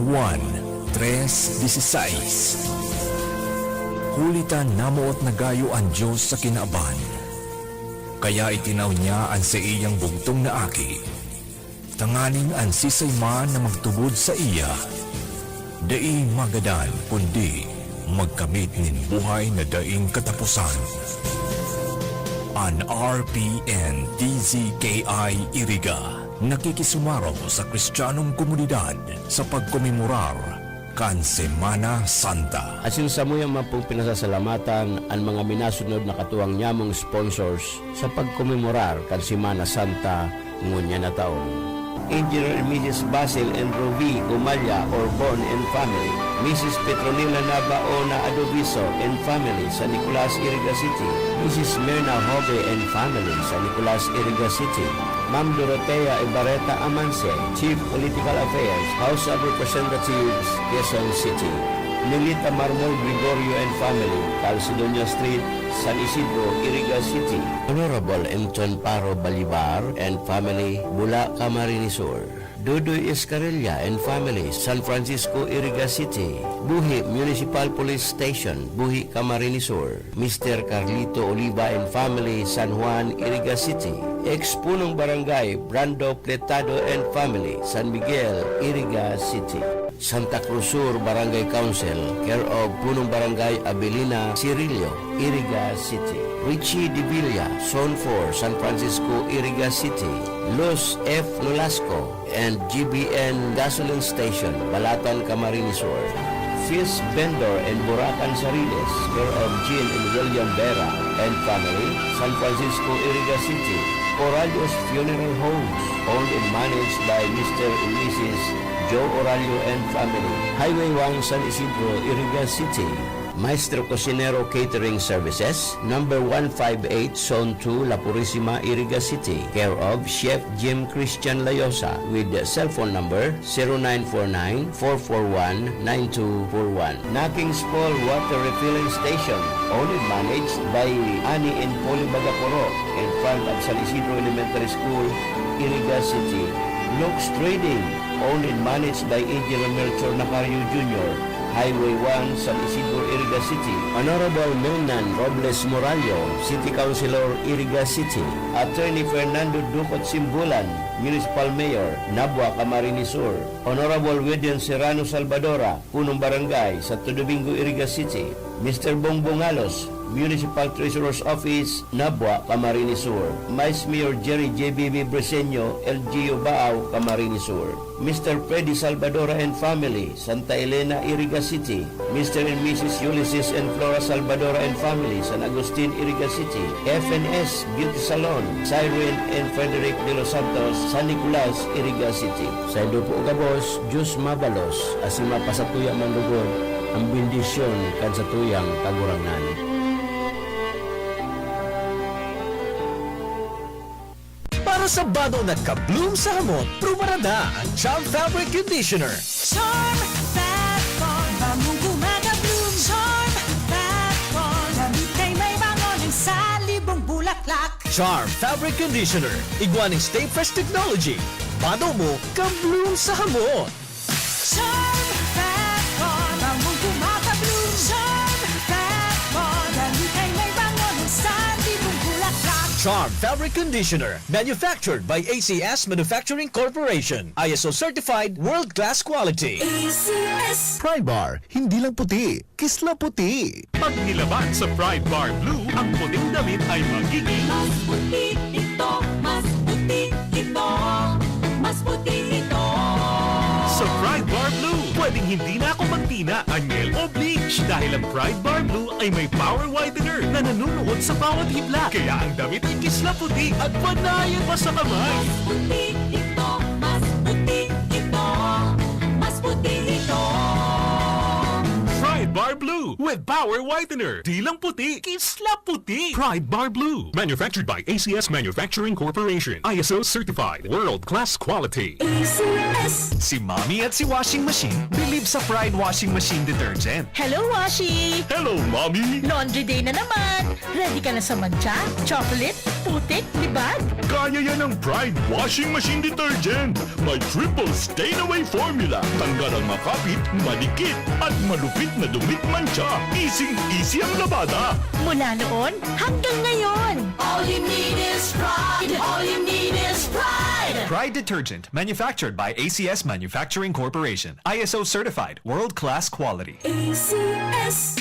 Juan tres dieciséis. Huli ta namoot na gayo an Dios sa kinaban, kaya itinaw niya an saiyang bugtong na Aki, tanganing an siisay man na magtubod saiya, dai magadan, kundi magkamit nin buhay na daing kataposan. An R P N D Z K I Iriga nakikisumarog sa Kristiyanong komunidad sa pagkomemorar kan Semana Santa. Asin samuya man pong pinasasalamatan an mga minasunod na katuwang nyamong sponsors sa pagkomemorar kan Semana Santa ngunyan na taon. Engineer and Missus Basil and Ruby Gumaya Orbon and family, Missus Petronila Nabaona Adoviso and family, San Nicolas, Iriga City, Missus Mirna Jove and family, San Nicolas, Iriga City, Ma'am Dorotea Ibarreta Amanse, Chief Political Affairs, House of Representatives, Quezon City, Nelita Marmol Gregorio and family, Calcedonia Street, San Isidro, Iriga City, Honorable Enton Paro Balibar and family, Bula, Camarines Sur, Dudoy Escarilla and family, San Francisco, Iriga City, Buhi Municipal Police Station, Buhi, Camarines Sur, Mister Carlito Oliva and family, San Juan, Iriga City, ex-punong barangay, Brando Pletado and family, San Miguel, Iriga City, Santa Cruz Sur Barangay Council, care of Punong Barangay Abelina Cirillo, Iriga City, Richie Divilla, Zone four, San Francisco, Iriga City, Luz F. Nolasco, and G B N Gasoline Station, Balatan, Camarines Sur. Fish Vendor and Burakan Sariles, care of Jean and William Vera and family, San Francisco, Iriga City. Oralio's Funeral Homes, owned and managed by Mister and Missus Joe Oralio and family, Highway one, San Isidro, Iriga City. Maestro Cocinero Catering Services, number one five eight, Zone two, La Purisima, Iriga City, care of Chef Jim Christian Layosa, with cellphone number zero nine four nine, four four one, nine two four one. Naking's Fall Water Refilling Station, owned and managed by Ani and Polly Bagaporo, in front of San Isidro Elementary School, Iriga City. Looks Trading, owned and managed by Engineer Melchor Nacario Junior, Highway one, San Isidro, Iriga City. Honorable Melnan Robles Morallo, City Councilor, Iriga City. Attorney Fernando Ducot Simbulan, Municipal Mayor, Nabua, Camarines Sur. Honorable Widen Serrano Salvadora, Punong Barangay, Santo Domingo, Iriga City. Mister Bongbong Alos, Municipal Treasurer's Office, Nabua, Camarines Sur. Vice Mayor Jerry J B B Briseño, L G U Baao, Camarines Sur. Mister Freddy Salvadora and family, Santa Elena, Iriga City. Mister and Missus Ulysses and Flora Salvadora and family, San Agustin, Iriga City. F N S Beauty Salon, Cyrene and Frederick De Los Santos, San Nicolas, Iriga City. Saindo po gabos, Diyos mabalos, asin mapasatuya man lugod ang bendisyon kan satuyang Kagurangnan. Para sa bado na ka-bloom sa hamot, prubarada ang Charm Fabric Conditioner. Charm Fat Bond, bangong gumagabloom. Charm Fat Bond, damit ay may bango ng salibong bulaklak. Charm Fabric Conditioner, igwa ning Stay Fresh Technology. Bado mo, ka-bloom sa hamot. Charm Fat Bond, bangong gumagabloom. Charm Fat Bond, damit ay may bango ng salibong bulaklak. Charm Fabric Conditioner, manufactured by A C S Manufacturing Corporation. I S O certified, world-class quality. A C S. Pride Bar, hindi lang puti, kisla puti. Pag nilaban sa Pride Bar Blue, ang puting damit ay magiging Mas puti ito, mas puti ito, mas puti ito. Sa Pride Bar Blue, pwedeng hindi na ako magtina, anyel o bleach, dahil ang Pride Bar Blue ay may power whitener na nanunuot sa bawat hibla. Kaya ang damit ay kisla puti at panayan pa sa kamay. Mas puti ito, mas puti ito, mas puti ito. Pride Bar Blue with power whitener. Di lang puti, kisla puti. Pride Bar Blue. Manufactured by A C S Manufacturing Corporation. I S O certified. World class quality. A C S. Si Mommy at si Washing Machine believe sa Pride Washing Machine Detergent. Hello, Washi! Hello, Mommy! Laundry day na naman! Ready ka na sa mantsa, chocolate, putik, libag? Kaya yan ng Pride Washing Machine Detergent. May triple stain away formula. Tanggal ang makapit, madikit, at malupit na dumi at mantsa. Easy-easy ang labada. Mula noon hanggang ngayon. All you need is Pride. All you need is Pride. Pride Detergent, manufactured by A C S Manufacturing Corporation. I S O certified, world-class quality. A C S.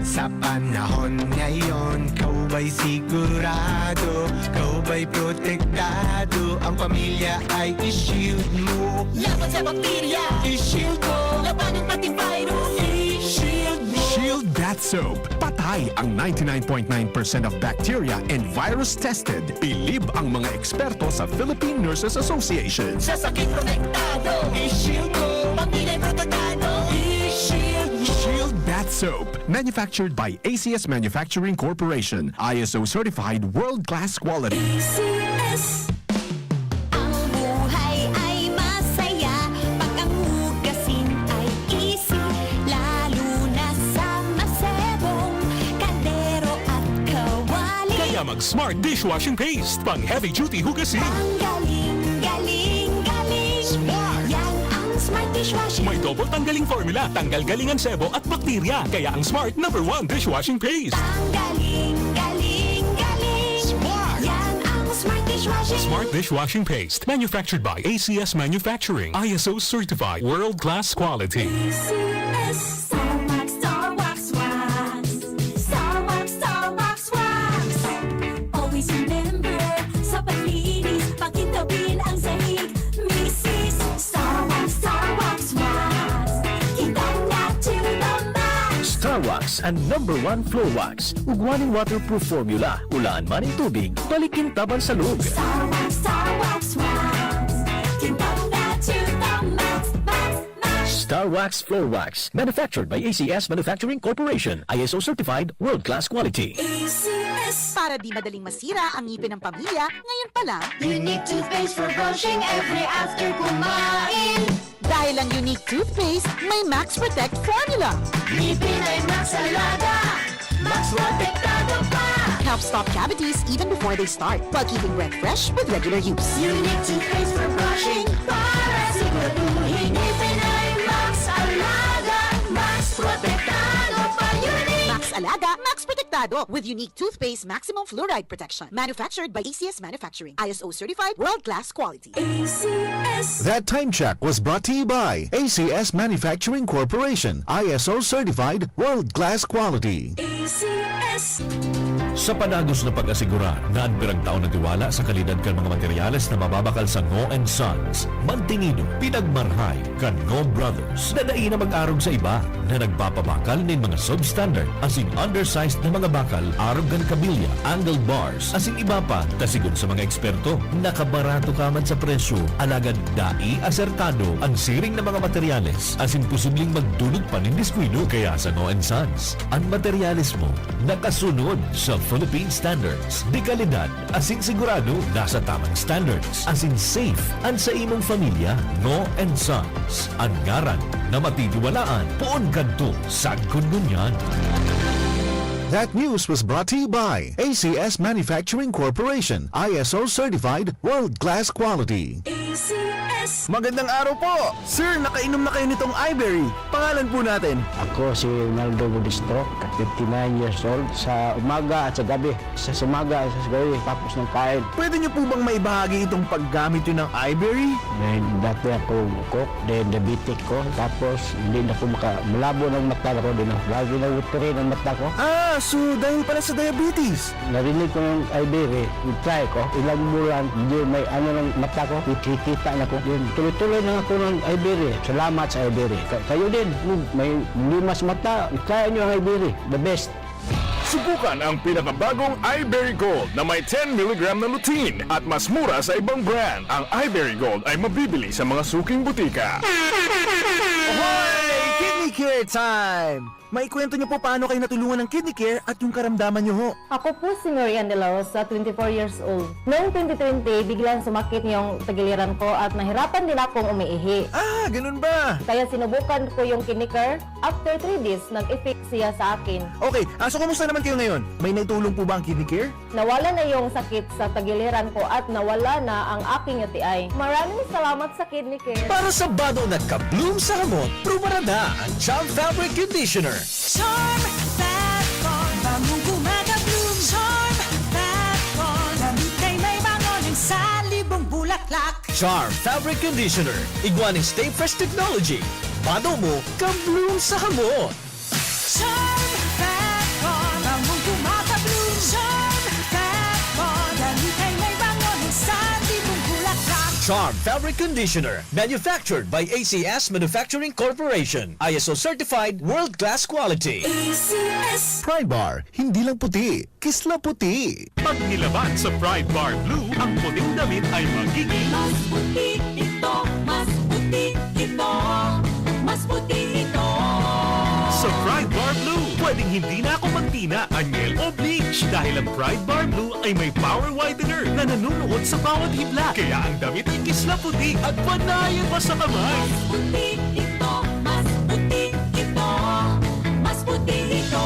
Sa panahon ngayon, ikaw ba'y sigurado? Ikaw ba'y protektado? Ang pamilya ay i-shield mo. Laban sa bakterya, i-shield mo. Labanan pati virus, i-shield mo. Shield Bath Soap. Patay ang ninety-nine point nine percent of bacteria and virus tested. Bilib ang mga eksperto sa Philippine Nurses Association. Sa sakit protektado, i-shield mo. Pamilya protektado, i-shield mo. Shield Bath Soap. Manufactured by A C S Manufacturing Corporation. I S O certified, world-class quality. A C S. Ang buhay ay masaya pag ang hugasin ay easy, lalo na sa masebong kaldero at kawali. Kaya mag Smart Dishwashing Paste, pang heavy duty hugasin. Ang galing, galing, galing. Smart. Yan ang Smart Dishwashing. May double tanggaling formula, tanggal galing ang sebo at bakterya. Kaya ang Smart number one dishwashing paste. Ang galing, galing, galing. Smart. Yan ang Smart Dishwashing. Smart Dishwashing Paste. Manufactured by A C S Manufacturing. I S O certified. World class quality. A C S. Star Wax, Star Wax, Wax. Star Wax, Star Wax, Wax. Always remember, sa paglinis, pakintabin ang sahig. Misis, Star Wax, Star Wax, Wax. Kintab na to the max. Star Wax, ang number one floor wax. Ugwa nin waterproof formula. Ulaan man nin tubig, balik kintab an salog. Star Wax, Star Wax, Wax. Kintab na to the max, max, max. Star Wax Floor Wax. Manufactured by A C S Manufacturing Corporation. I S O certified, world-class quality. A C S. Para di madaling masira ang ngipin ng pamilya, ngayon pa lang. Unique toothpaste for brushing every after kumain. Dahil ang Unique Toothpaste may Max Protect Formula. Ngipin ay Max Alaga, Max Protektado pa. Help stop cavities even before they start, while keeping breath fresh with regular use. Unique toothpaste for brushing para siguraduhin ngipin ay Max Alaga, Max Protektado pa. Unique! Max Alaga, Max Protektado, with Unique Toothpaste Maximum Fluoride Protection. Manufactured by A C S Manufacturing. I S O certified, world-class quality. A C S. That time check was brought to you by A C S Manufacturing Corporation, I S O certified, world-class quality. A C S. Sa padagos na pag-asigurar na an pirang taon na tiwala sa kalidad kan mga materyales na mababakal sa Ngo and Sons, mantinido, pinagmarhay kan Ngo Brothers na dai na mag-arog sa iba na nagpapabakal nin mga substandard asin undersized na mga bakal arog kan kabilya, angled bars, asin iba pa, ta sigon sa mga eksperto, nakabarato ka man sa presyo, alagad dai asertado an siring na mga materyales asin posibleng magdulot pa nin diskuido. Kaya sa Ngo and Sons, an materyales mo nakasunod sa Philippine standards, de kalidad asin sigurado nasa tamang standards asin safe an sa imong pamilya. Ngo and Sons, an ngaran na matitiwalaan poon kadto sagkod ngunyan. That news was brought to you by A C S Manufacturing Corporation, I S O certified, world-class quality. A C S. Magandang araw po! Sir, nakainom na kayo nitong Iberry. Pangalan po natin? Ako si Ronaldo Budistro, fifty-nine years old. Sa umaga at sa gabi, sa umaga at sa gabi, tapos ng kain. Pwede niyo po bang maibahagi itong paggamit niyo ng Iberry? May dati akong uko, then diabetic ko, tapos hindi na ako maka-, malabo ng mata ko, din lagi na watery ang mata ko. Ah, so dahil pala sa diabetes? Narinig ko yung Iberry, try ko, ilang bulan, hindi may ano ng mata ko, kikita na ko. Yun, tuloy-tuloy na ako ng Iberry. Salamat sa Iberry. Ka-, kayo din, may limas mata, try nyo ang Iberry, the best. Subukan ang pinakabagong Iberry Gold na may ten milligram na lutein at mas mura sa ibang brand. Ang Iberry Gold ay mabibili sa mga suking butika. Hoy! Kidney Care Time! Maikwento niyo po paano kayo natulungan ng Kidney Care at yung karamdaman niyo ho. Ako po si Marian De La Rosa, twenty-four years old. Noong twenty twenty, biglang sumakit yung tagiliran ko at nahirapan din akong umiihi. Ah, ganun ba? Kaya sinubukan ko yung Kidney Care. After three days, nag-effect siya sa akin. Okay, ah, so kumusta naman kayo ngayon? May naitulong po ba ang Kidney Care? Nawala na yung sakit sa tagiliran ko at nawala na ang aking U T I. Maraming salamat sa Kidney Care. Para sa bado na ka-bloom sa hamot, pruba na ang Charm Fabric Conditioner. Charm Fat Bond, bangong gumagabloom. Charm Fat Bond, damit ay may bango ng salibong bulaklak. Charm Fabric Conditioner, igwa nin Stay Fresh Technology. Bado mo, ka-bloom sa hamot. Charm Fat Bond, bangong gumagabloom. Charm Fat Bond, damit ay may bango ng salibong bulaklak. Charm Fabric Conditioner, manufactured by A C S Manufacturing Corporation. I S O certified, world-class quality. A C S. Pride Bar, hindi lang puti, kisla puti. Pag nilaban sa Pride Bar Blue, ang puting damit ay magiging mas puti ito, mas puti ito, mas puti ito. Sa Pride Bar Blue, pwedeng hindi na ako magtina, anyel o bleach dahil ang Pride Bar Blue ay may power whitener na nanunuot sa bawat hibla. Kaya ang damit ay kisla puti at panayan pa sa kamay. Mas puti ito, mas puti ito, mas puti ito.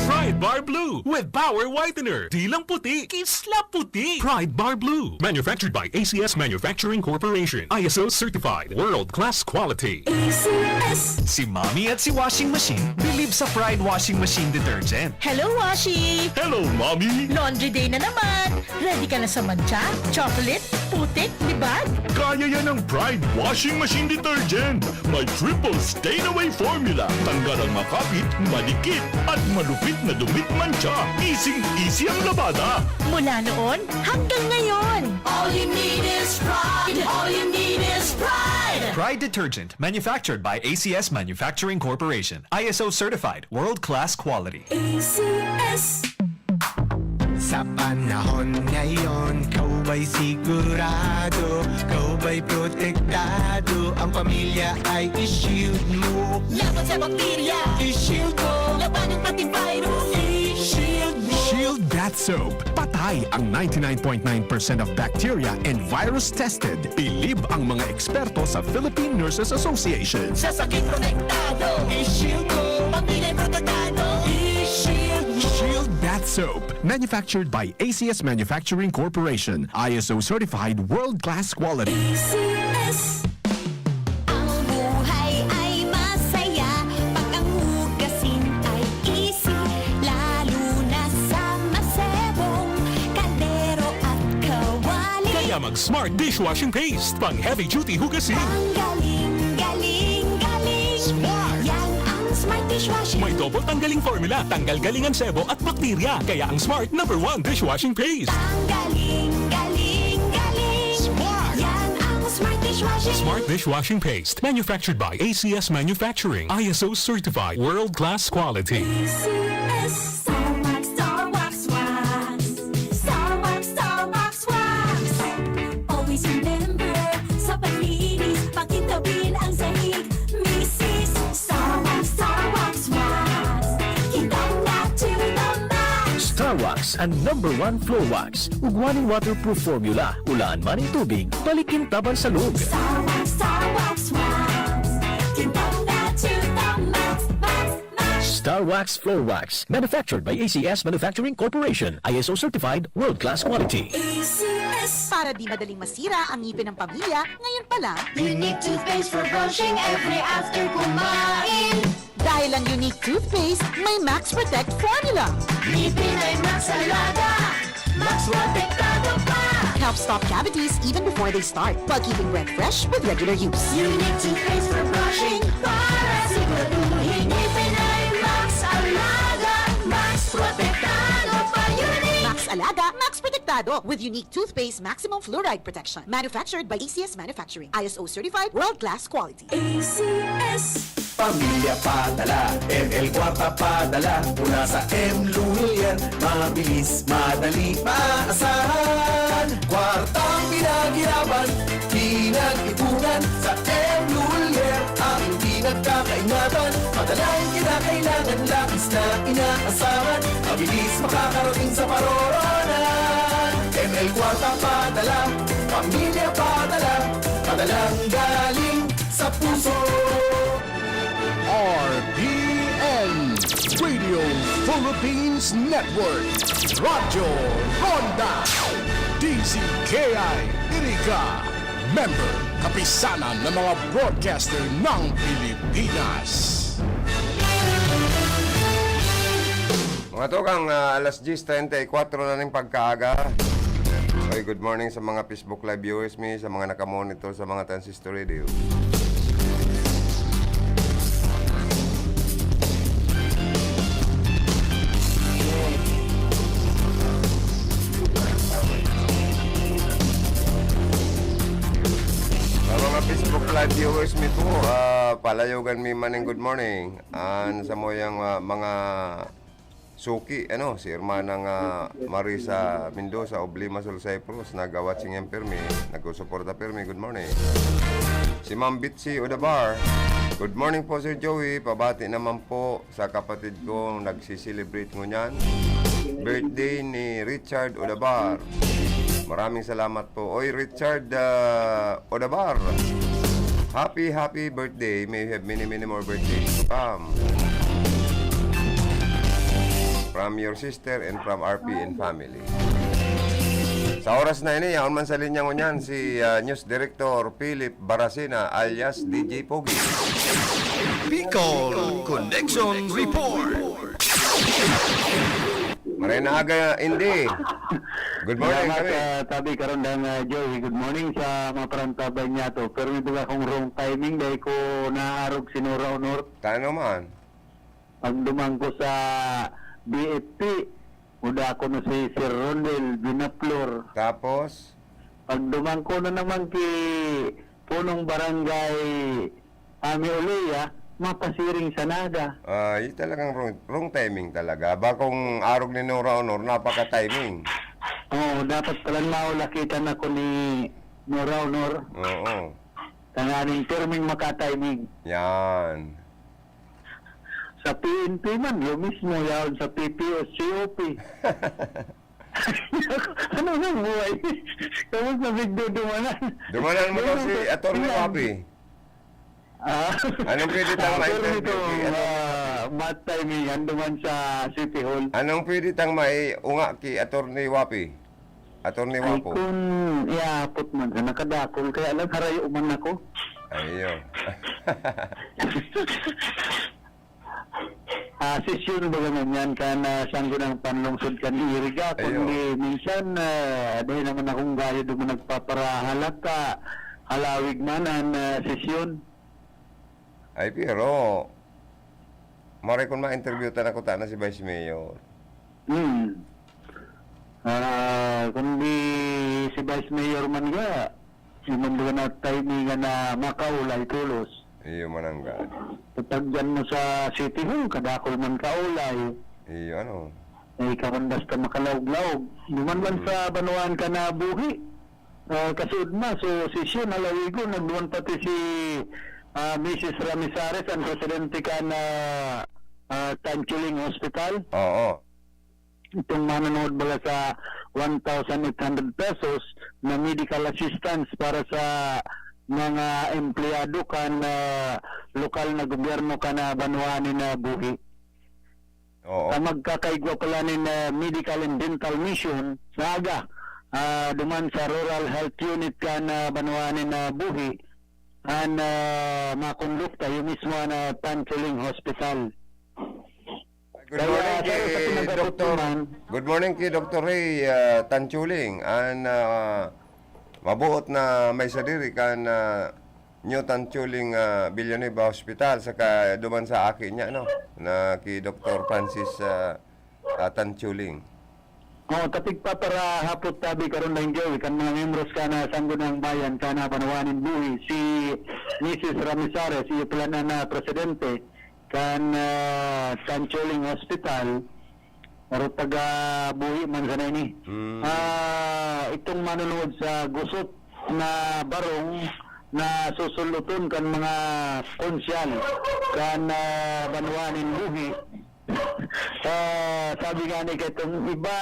Pride Bar Blue with Power Whitener. Di lang puti, kisla puti. Pride Bar Blue. Manufactured by A C S Manufacturing Corporation. I S O certified. World class quality. A C S. Si Mommy at si Washing Machine bilib sa Pride Washing Machine Detergent. Hello, Washi! Hello, Mommy! Laundry day na naman! Ready ka na sa mantsa, chocolate, putik, libag? Kaya yan ng Pride Washing Machine Detergent! May triple stain away formula. Tanggal ang makapit, madikit, at malupit na dumit mantsa. Easing-easy ang labada. Mula noon hanggang ngayon. All you need is Pride. All you need is Pride. Pride Detergent, manufactured by A C S Manufacturing Corporation. I S O certified, world-class quality. A C S. Sa panahon ngayon, ikaw ba'y sigurado, ikaw ba'y protektado, ang pamilya ay i-shield mo. Laban sa bakterya, i-shield mo. Labanan pati virus, i-shield mo. Shield Bath Soap. Patay ang ninety-nine point nine percent of bacteria and virus tested. Bilib ang mga eksperto sa Philippine Nurses Association. Sa sakit protektado, i-shield mo. Pamilya protektado, i-shield mo. Shield Bath Soap, manufactured by A C S Manufacturing Corporation, I S O certified world-class quality. A C S. Ang buhay ay masaya pag ang hugasin ay easy, lalo na sa masebong kaldero at kawali. Kaya mag-Smart Dishwashing Paste, pang heavy duty hugasin. Ang galing, galing, galing. Smart. Yan ang Smart Dishwashing. May double tanggaling formula, tanggal galing ang sebo at bakterya. Kaya ang Smart number one dishwashing paste. Tanggaling, galing, galing. Smart. Yan ang Smart Dishwashing. Smart Dishwashing Paste. Manufactured by A C S Manufacturing. I S O certified. World-class quality. A C S. Star Wax, Star Wax Wax. Star Wax, Star Wax Wax. Always remember, sa paglinis, pakintabin ang sahig. Misis, Star Wax, Star Wax Wax. Kintab na to the max. Star Wax, ang number one floor wax. Ugwa nin waterproof formula. Ulaan man nin tubig, balik kintab an salog. Star Wax, Star Wax Wax. Kintab na to the max, max, max. Star Wax Floor Wax. Manufactured by A C S Manufacturing Corporation. I S O certified, world-class quality. A C S. Para di madaling masira ang ngipin ng pamilya, ngayon pa lang, Unique toothpaste for brushing every after kumain. Dahil ang Unique toothpaste may Max Protect formula. Ngipin ay Max Alaga, Max Protektado pa. Helps stop cavities even before they start, while keeping breath fresh with regular use. Unique toothpaste for brushing para siguraduhin ngipin ay Max Alaga, Max Protektado pa. Unique. Max Alaga, Max Protektado with Unique toothpaste maximum fluoride protection. Manufactured by A C S Manufacturing. I S O certified, world-class quality. A C S. Pamilya padala, M L Kwarta padala, mula sa M Lulier. Mabilis, madali, maasahan. Kwartang pinaghirapan, pinag-ipunan, sa M Lulier, aking pinagkakaingatan. Padalang kinakailangan, labis na inaasahan. Mabilis makakarating sa paroroonan. M L Kwarta padala, pamilya padala, padalang galing sa puso. R P N, Radio Philippines Network, Radyo Ronda, D Z K I Iriga, member, kapisanan ng mga broadcaster ng Pilipinas. Mga tukang, ah, alas diyes treinta y cuatro na ning pagkaaga. Oy, good morning sa mga Facebook Live viewers mi, sa mga nakamonitor sa mga Transistor Radio. Sa mga Facebook Live viewers mi po, ah, palayogan mi man ning good morning. An samuyang, ah, mga suki, ano, si Hermanang, ah, Marisa Mendoza of Limassol, Cyprus, nag-watching yan pirmi, nagsusuporta pirmi. Good morning. Si Ma'am Bitsy Odabar, "Good morning po, Sir Joey. Pabati naman po sa kapatid ko, nagsi-celebrate ngunyan birthday ni Richard Odabar." Maraming salamat po. Oy, Richard, ah, Odabar. Happy, happy birthday. May you have many, many more birthdays to come. From your sister and from R P N family. Sa oras na ini, yaon man sa linya ngunyan si, ah, News Director Philip Baracena alias D J Pogi. Bicol Connection Report. Maray na aga, Indy. Good morning, Salamat, kami. Ah, tabi karon dang, ah, Joey. Good morning sa mga parantabay niya to. Pero may baga akong wrong timing dahil ko naarog si Nora Honor. Tano man? Pagduman ko sa B F P, muda ako na si Sir Rondel Binaflor. Tapos? Pagduman ko na naman ki punong barangay Ami Olea, mapasiring sa Naga. Ah, yun talagang wrong, wrong timing talaga. Ba kung arog ni Nora Honor, napaka-timing. Oo, dapat pala naulakitan ako ni Nora Honor. Oo. Tanganing pirming maka-timing. Yan. Sa P N P man, lo mismo, yaon sa P P O, C O P. Ano nang buhay? Tapos na bigdudumanan. Dumanan mo daw si Attorney Papi. Ah. Anong pwede tang Ah, pero ma-interview ito, kay Attorney ah, Papi? Bad timing yan duman sa City Hall. Anong pwede tang maiunga ki Attorney Wapi? Attorney Ay, Wapo? Kun iahapot man sa nakadakol, kaya lang harayo man ako. Ayo. Ah, sesyon baga ngunyan kan, ah, Sangguniang Panlungsod kan Iriga, Ayo. Kundi minsan, ah, dahil naman akong gayo duman nagpaparahalak ka, halawig man an, ah, sesyon. Ay, pero, maray kun ma-interview ta na kuta na si Vice Mayor. Hmm. Ah, kundi si Vice Mayor man ga, yung mga na timing na makaulay tulos. Iyo man ang gad. Tatagyan mo sa City Hall, kadakol man kaulay. Iyo, ano? Ay, ka man basta makalaog-laog. Duman man Hmm. sa banwaan ka na buhi. Ah, kasuod na, so, sesyon, halawigon, nagduman pati si, ah, Misis Ramizares, ang presidente kan, ah, ah, Tanchuling Hospital. Oo. Itong manonood baga sa one thousand eight hundred pesos na medical assistance para sa mga empleyado kan, ah, lokal na gobyerno kan, ah, banwaan ni na buhi. Oo. Ah, magkakaigwa pala nin, ah, medical and dental mission sa aga, ah, duman sa Rural Health Unit kan, ah, banwaan nin, ah, buhi, an, ah, makondukta, yung mismo na Tanchuling Hospital. Good Kaya, morning sa ki sa pinagkatutunan, Doktor. Good morning ki Doktor Ray, ah, Tanchuling. An, ah, mabuot na may sadiri kan, ah, New Tanchuling, ah, Villanueva Hospital, saka duman sa aki niya, no, na ki Doktor Francis, ah, ah, Tanchuling. Oh, tapig pa para hapot tabi karon na enjoy kan mga miyembros kan, ah, Sangguniang Bayan kan, ah, banwaan nin buhi, si Misis Ramizares, iyo pala na, na presidente kan, ah, Tanchuling Hospital, pero taga buhi man sana ini. Mm. Ah, itong manonood sa gusot na barong na susuluton kan mga konsyal kan, ah, banwaan nin buhi. Ah, sabi nga ni katong iba,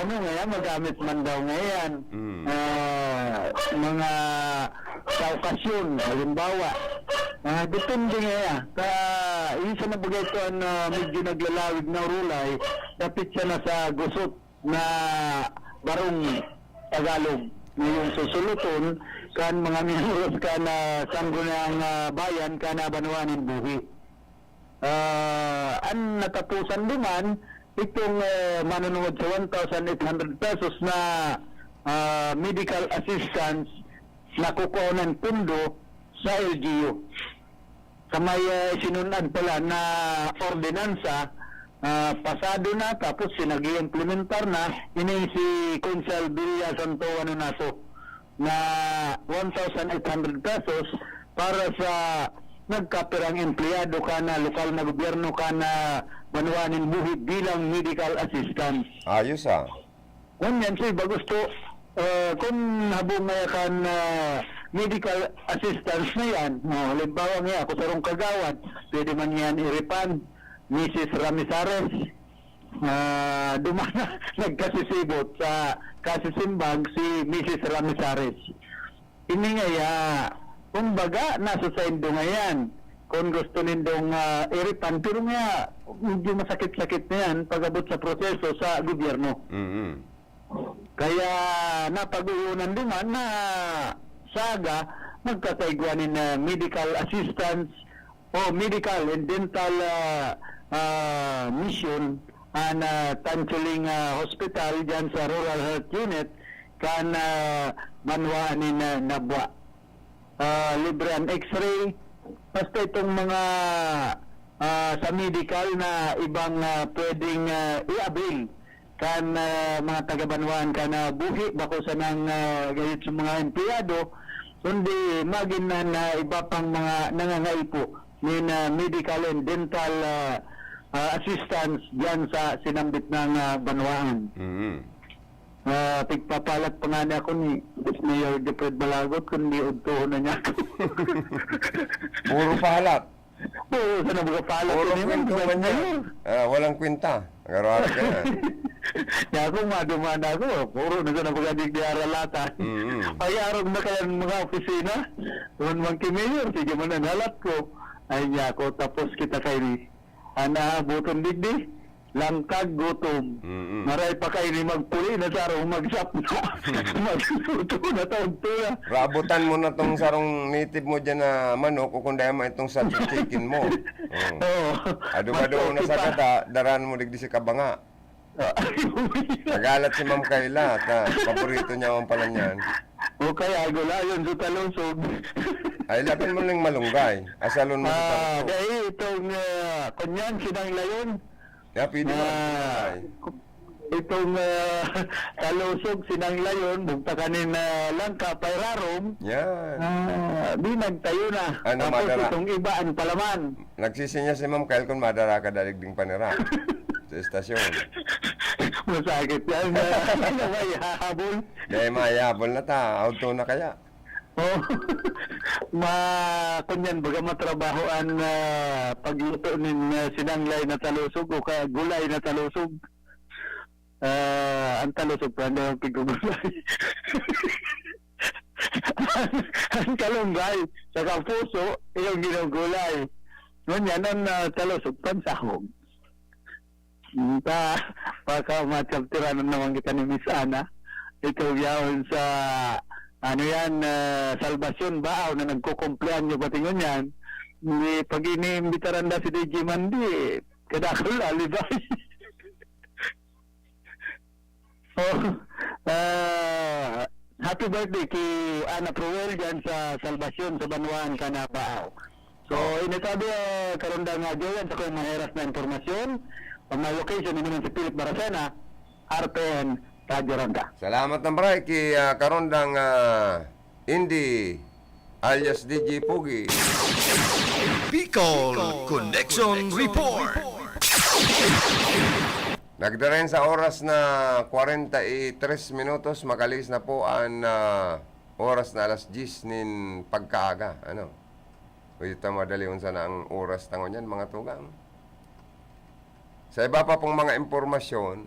ano nga yan, magamit man daw nga yan. Mm. Ah, mga sa okasyon, halimbawa. Ah, depende nga yan. Sa, isa na bagay ito ang, ah, medyo naglalawig na urulay, dapit siya na sa gusot na barong Tagalog na yung susuluton kan mga miyembros kan, ah, Sangguniang, ah, Bayan kan, ah, banwaan nin buhi. Ah, an nataposan duman, itong, eh, manunungod sa one thousand eight hundred pesos na, ah, medical assistance na kukuhanan pundo sa L G U. Sa may, eh, sinunad pala na ordinansa, ah, pasado na, tapos sinag-i-implementar na, ini si Konsehal Villa Santo Wanonato na one thousand eight hundred pesos para sa nagkapirang empleyado kan lokal na gobyerno kan banwaan nin buhi bilang medical assistance. Ayos, ah. Ngunyan, sa iba gusto, ah, kun habo ngaya kan, ah, medical assistance na yan, no, halimbawa nga, ako sarong kagawad, pwede man yan i-refund, Misis Ramizares. Ah, duman na, nagkasisibot sa kasisimbag si Misis Ramizares. Ini ngaya, kumbaga, nasa saindo ngayan. Kun gusto nindong, ah, i-refund, pero ngaya, medyo masakit-sakit na yan pag-abot sa proseso sa gobyerno. Mm. Kaya napag-uyonan duman na sa aga, magkakaigwa nin, ah, medical assistance o medical and dental, ah, ah, mission an, ah, Tanchuling, ah, Hospital diyan sa Rural Health Unit kan, ah, banwaan nin, ah, Nabua. Ah, libre an X-ray. Basta itong mga, ah, sa medical na ibang, ah, pwedeng, ah, i-avail kan, ah, mga taga-banwaan kan, ah, buhi, bako sanang, ah, gayod sa mga empleyado, kundi magin na, na iba pang mga nangangaipo nin, ah, medical and dental, ah, ah, assistance diyan sa sinambit na, ah, banwaan. Mm. Ah, pigpapalat pa nga niya ako ni Mayor Jeffred Balagot, kundi udtohon na niya ako. Puro pahalat. Oo, sa nagpapalat Puro ko naman, kwento di ba, man yan. Mayor? Ah, walang kwenta. Nagararat ka na. Kaya ako, maduman ako, puro na sa nagpagadig di aralatan. Mm-mm. Pag-arog na kaya ng mga opisina, naman man kay Mayor, sige man ang halat ko. Ay niya ako, tapos kita kayo ni. Ana, buton digdi, langkag, gutom. Mm-mm. Maray pa kayo ni magpuli na sarong magsapna. Magluto na taon to na. Rabutan mo na tong sarong native mo dyan na manok o kung dahil mo itong sa chicken mo. Oh. Oo. Ado-ado na sa gata, daran mo digdi si kabanga. Nagalat si Ma'am Kayla, ta, paborito niya ang pala niyan. O kaya, gulayon sa talusog. Ay, laban mo lang malunggay. Asalon mo sa Ah, talusog. Dahil itong, ah, kunyan, sinanglayon. Ya, pwede mo Ah, malunggay. Itong ah, talusog, sinanglayon, bugtakanin na langka, pairarom. Yan. Ah, di nagtayo na. Ano, Tapos madara? Itong iba, ang palaman. Nagsisinya si Ma'am Kyle kung madara ka dalig ding panira sa estasyon. Masakit yan. Ah, ano ba, ihahabol? Dahil mayabol na ta, auto na kaya. Oh. Ma, kunyan, baga matrabaho an ah, pagluto nin ah, sinanglay na talusog o ka gulay na talusog. Ah, ang talusog pa, hindi ang pigugulay. Ang kalunggay, saka puso, yung ginugulay. Ngunyan, ang ah, talusog, pansahog. Ta, baka machaptiranan naman kita ni Miss Ana. Ikaw yaon sa, ano yan, ah, Salvacion Baaw na nagkukumpleanyo pati ngunyan. Hindi, pag iniimbitaran na si D J Mandy, kadakol alibay. Oh, ah, happy birthday kay Ana Proel dyan sa Salvacion sa Banwaan, Canabao. So, ini tabi, ah, karundang nga Joyan sa kong maheras na impormasyon. On my location, ini man si Philip Baracena, R P N, Radyo Ronda. Salamat ng maray kay ah, karondang ah, Indy alias D J Pugi. Bicol Connection Report. Nagdaren sa oras na kwarenta y tres minutos, makalis na po ang ah, oras na alas diyes nin pagkaaga. Ano? Uy, ito madali unsa na ang oras tangon yan, mga tugang. Sa iba pa pong mga impormasyon,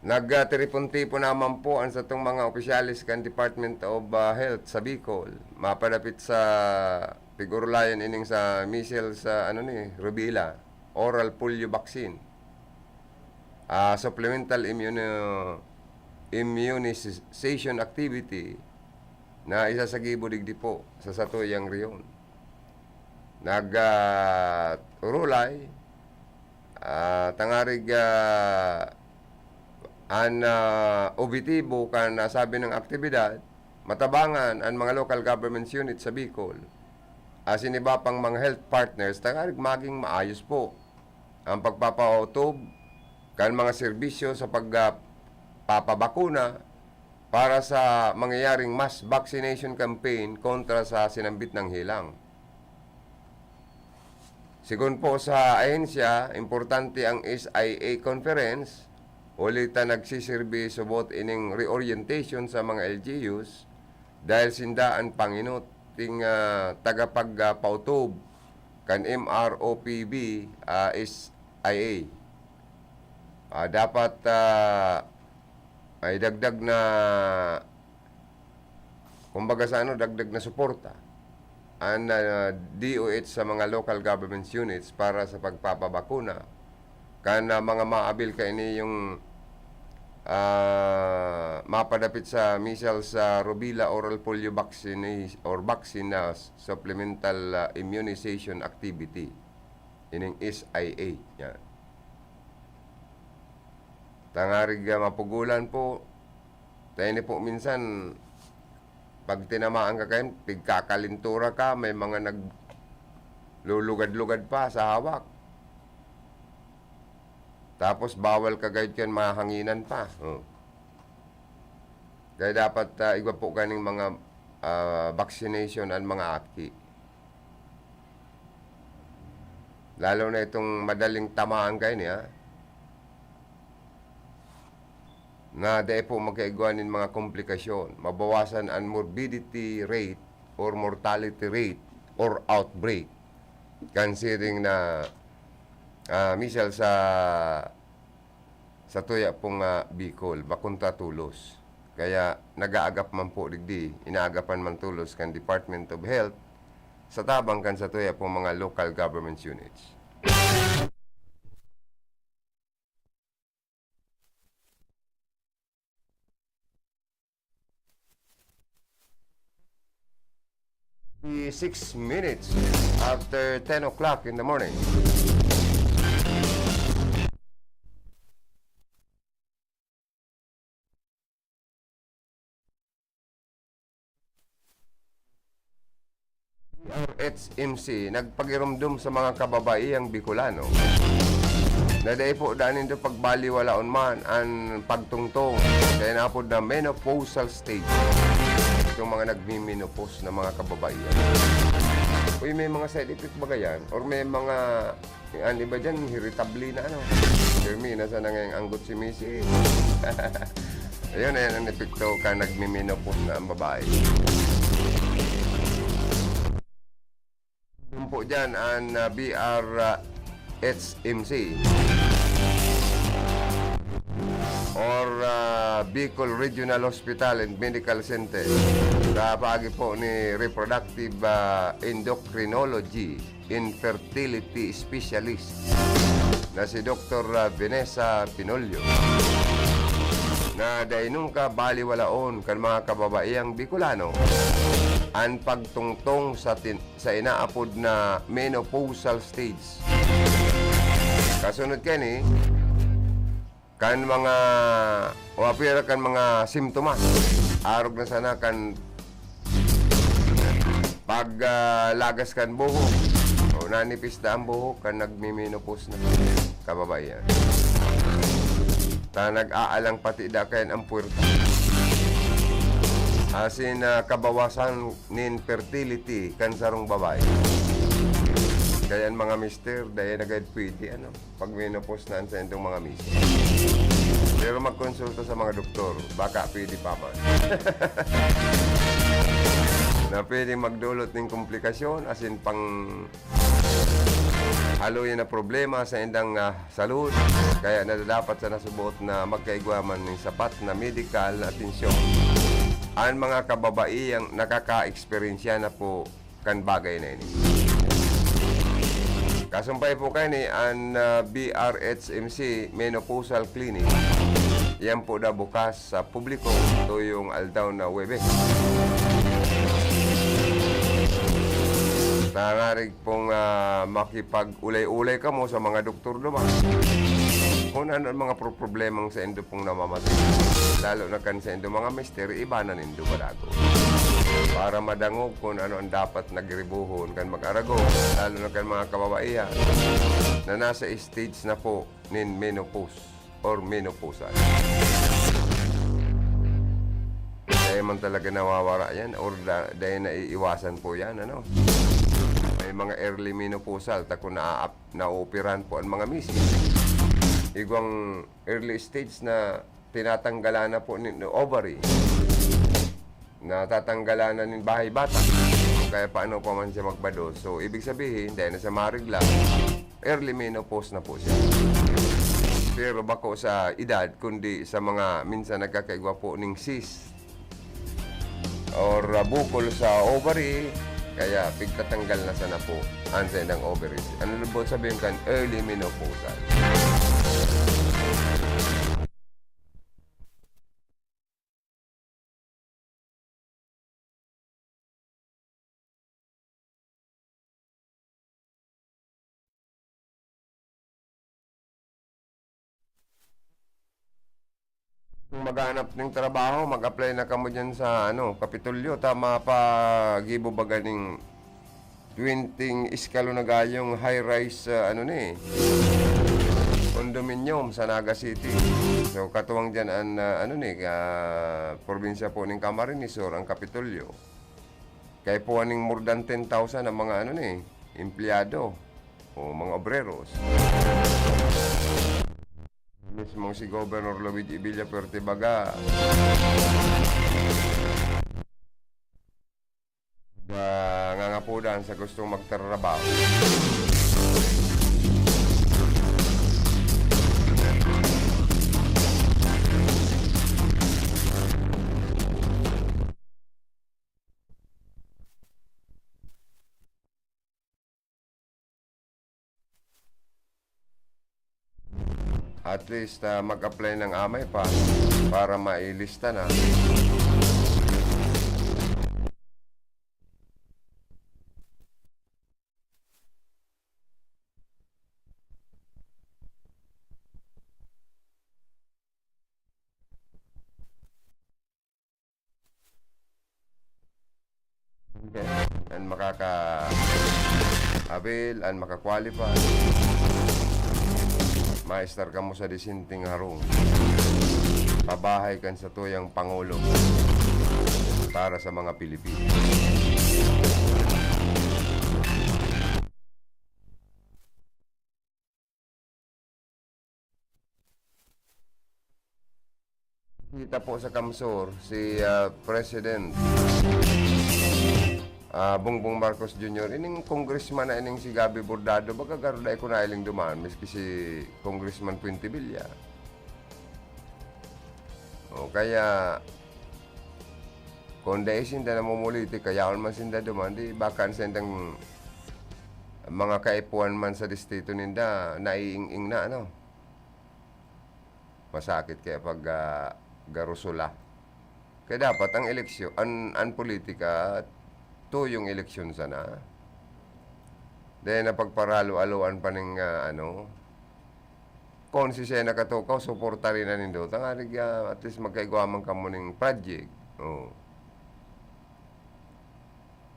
nagtiripon-tipon naman po ang satong mga opisyales kan Department of ah, Health sa Bicol. Mapadapit sa pig-orolayan ining sa measles sa ano ni, rubella, oral polio vaccine. Ah, supplemental immuno-, immunization activity na isasagibo digdi po sa satuyang rehiyon. Nag, ah, urulay, ah, tangarig ah, an ah, objetibo kan nasabi ng aktibidad, matabangan an mga local government unit sa Bicol. Asin iba pang mga health partners, tangarig maging maayos po ang pagpapautob kan mga serbisyo sa pagpapabakuna para sa mangyayaring mass vaccination campaign kontra sa sinambit ng helang. Sigon po sa ahensya, importante ang S I A conference, huli ta nagsisirbi subot ining reorientation sa mga L G Us dahil sinda an panginot ting ah, tagapagpautob kan M R O P B, ah, S I A. Ah, dapat ah, ay dagdag na, kumbaga sa ano, dagdag na suporta ang ah, D O H sa mga local government units para sa pagpapabakuna kan ah, mga maabil kaini yung ah, mapadapit sa measles sa rubella oral polio vaccine or vaccine na supplemental ah, immunization activity, ining S I A. Yan. Tangarig ah, mapugulan po. Tayo ni po minsan, pag tinamaan ka kayo, pigkakalintura ka, may mga naglulugad-lugad pa sa hawak. Tapos bawal ka gayud kan mahanginan pa. Oh. Kaya dapat ah, igwa po kaning mga ah, vaccination ang mga aki. Lalo na itong madaling tamaan kayo niya, na dai po magkaigwa nin mga komplikasyon, mabawasan ang morbidity rate or mortality rate or outbreak kan siring na ah, measles sa sa tuya pong ah, Bicol, bakong ta tolos. Kaya nagaagap man po digdi, inaagapan man tolos kan Department of Health sa tabang kan satuya pong mga local government units. Six minutes after ten o'clock in the morning. D R H M C nagpagiromdom sa mga kababaiyang Bicolano na dai po daa nindo pagbaliwalaon man an pagtungtong sa inapod na menopausal stage. Itong mga nagmi-menopause na mga kababaihan. Uy, may mga side effect ba yan? Or may mga, ang iba dyan, irritable na ano. Jeremy, nasa na ngayong anggot si Missy? Ayun, ayan ang epekto ka nagmi-menopause na ang babae. Doon po dyan ang, ah, B R, ah, H M C or, ah, Bicol Regional Hospital and Medical Center sa paagi po ni reproductive, ah, endocrinology and fertility specialist na si Doktor, ah, Vanessa Pinolio na dai nunka baliwalaon kan mga kababaiyang Bicolano an pagtungtong sa tin-, sa inaapod na menopausal stage. Kasunod kani, kan mga, o apwera kan mga simptomas, arog na sana kan pag, ah, lagas kan buhok, o nanipis na ang buhok, kan nagmi-menopause na kababaihan. Ta nag-aalang pati da kayan ang puwerta. Asin, ah, kabawasan nin fertility kan sarong babae. Kaya ang mga mister, dai na gayud pwede, ano, pag menopause na ang saindong mga misis. Pero magkonsulta sa mga doktor, baka pwede pa man. Na pwedeng magdulot ning komplikasyon, asin pang haloy na problema sa indang, ah, salud, kaya nadadapat sana subot na magkaigwa man nin sapat na medikal na atensyon an mga kababaiyang nakaka-eksperyensya na po kan bagay na ini. Kasumpay po kaini, an, ah, B R H M C Menopausal Clinic, yan po na bukas sa publiko tuyong aldaw na Huwebes. Tangarig pong, ah, makipag-ulay-ulay kamo sa mga doktor duman. Kung ano ang mga pro-, problemang saindo pong namamatig, lalo na kan saindo mga mister, ibanan nindo balago. Para madangog kung ano ang dapat na giribohon kan mag-arago, lalo na kan mga kababaihan na nasa stage na po nin menopause or menopausal. Dai man talaga nawawara yan or da-, dai naiiwasan po yan, ano? May mga early menopausal, ta kung naa-, naooperahan po ang mga misis. Igwang early stage na tinatanggalan na po nin ovary. Natatanggalan na nin bahay bata. Kaya paano pa man siya magbado? So, ibig sabihin, dai na siya marigla, early menopause na po siya. Pero bako sa edad, kundi sa mga minsan nagkakaigwa po ning cyst or, ah, bukol sa ovary, kaya pigtatanggal na sana po ang saindang ovaries. Ano lubot sabihin kan early menopausal? Kung maghanap ning trabaho, mag-apply na kamo diyan sa, ano, Kapitolyo, ta mapagibo baga ning twenty eskalon na gayong high-rise, ah, ano ni, condominium sa Naga City. So, katuwang diyan an, ah, ano ni, ah, probinsya po ning Camarines Sur, ang Kapitolyo. Kaya po aning more than ten thousand ang mga, ano ni, empleyado o mga obreros. Mismong si Governor Luigi Villafuerte baga, nangangapudan sa gustong magtrabaho. At least, ah, mag-apply ng amay pa para mailista na. An makaka-avail, an maka-qualify, maestar kamo sa disenteng harong. Pabahay kan satuyang Pangulo para sa mga Pilipino. Kita po sa Kamsur, si, ah, President, ah, Bongbong Marcos Junior, ining congressman na ining si Gabby Bordado, baga garo dai ko nailing duman, miski si Congressman Fuentebilla. O kaya, kung dai sinda namumuliti, kayaon man sinda duman, di baka an sindang mga kaipuhan man sa distrito ninda, naiing-ing na, ano? Masakit kaya pag, ah, garusula. Kaya dapat ang eleksyon, an, an politika, tuyong eleksyon sana. Dahil napagparalo-aloan pa ning, ah, ano, kung si Sena katukaw, suporta rin na nindo. Tangarig, ah, at least magkaigwa man kamo ning project. Oh.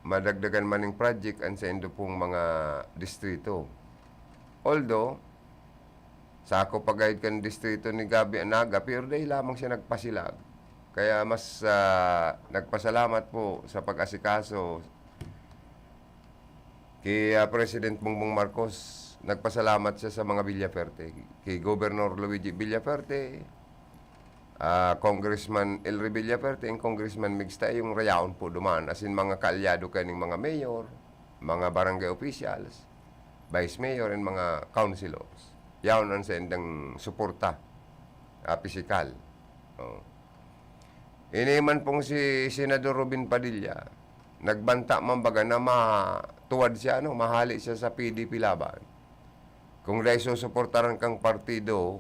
Madagdagan man ning project an saindo pong mga distrito. Although, sako pa gayud kan distrito ni Gabby Anaga, pero dai lamang siya nagpasilag. Kaya mas, ah, nagpasalamat po sa pag-asikaso ki, ah, President Bongbong Marcos. Nagpasalamat siya sa mga Villaferte, ki Governor Luigi Villaferte, ah, Congressman Elry Villaferte, and Congressman Migs ta, yung rayaon po duman, as in, mga kaalyado kaning mga mayor, mga barangay officials, vice mayor, and mga councilors. Yaon an saindang suporta, ah, pisikal. Oh. Ini man pong si Senador Robin Padilla, nagbanta man baga na matuwad siya, ano, mahali siya sa P D P Laban. Kung dai susuportaran kang partido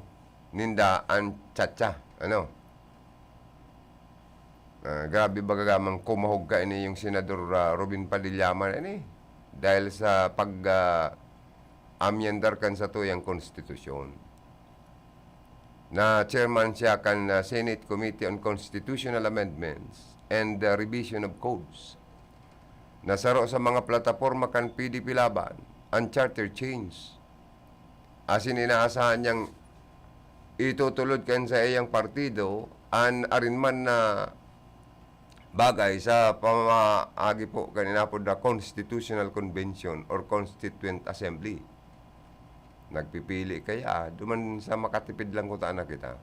ninda an chacha, ano? Ah, grabe baga gamang kumahog kaini yung Senador, ah, Robin Padilla man ini. Dahil sa pag, ah, amyendar kan satuyang konstitusyon. Na chairman siya kan, ah, Senate Committee on Constitutional Amendments and, ah, Revision of Codes. Na saro sa mga plataporma kan P D P Laban, an charter change. Asin inaasahan niyang itutulod kan saiyang partido an arin man na bagay sa pamamaagi po kan inapod na Constitutional Convention or Constituent Assembly. Nagpipili kaya, duman sa makatipid lang kuta na kita.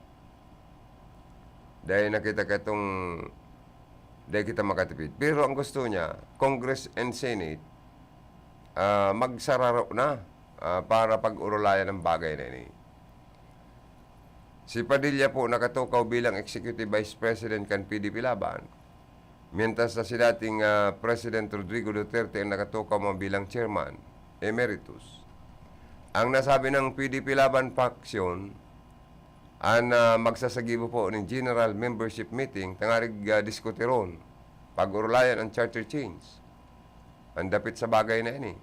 Dahil nakita ka itong, dahil kita makatipid. Pero ang gusto niya, Congress and Senate, ah, magsararo na, ah, para pag-urulayan ang bagay na ini. Si Padilla po nakatukaw bilang Executive Vice President kan P D P Laban, mientras na si dating, ah, President Rodrigo Duterte ang nakatukaw man bilang Chairman Emeritus. Ang nasabi ng P D P Laban faction, an, ah, magsasagibo po nin General Membership Meeting, tangarig, ah, diskutiron, pag-urulayan ang charter change. Ang dapit sa bagay na ini.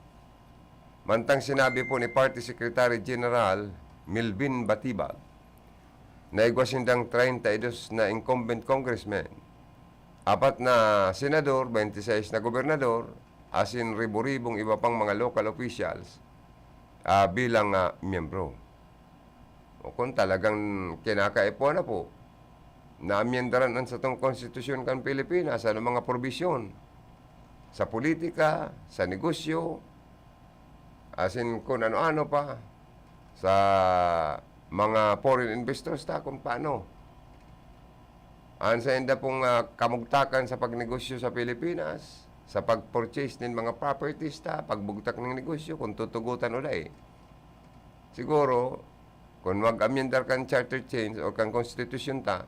Mantang sinabi po ni Party Secretary General Melvin Batibag na igwa sindang treinta y dos na incumbent congressmen, apat na senador, twenty-six na gobernador, asin ribo-ribong iba pang mga local officials, ah, bilang, ah, miyembro. O kung talagang kinakaipuhan na po, naamyendaran an satong konstitusyon kan Pilipinas, ano mga probisyon sa politika, sa negosyo, asin kun ano-ano pa, sa mga foreign investors ta, kung paano. An sainda pong, ah, kamugtakan sa pagnegosyo sa Pilipinas, sa pag-purchase nin mga properties ta, pagbugtak nin negosyo, kung tutugotan o dai. Siguro, kung mag-amyendar kan charter change o kan konstitusyon ta,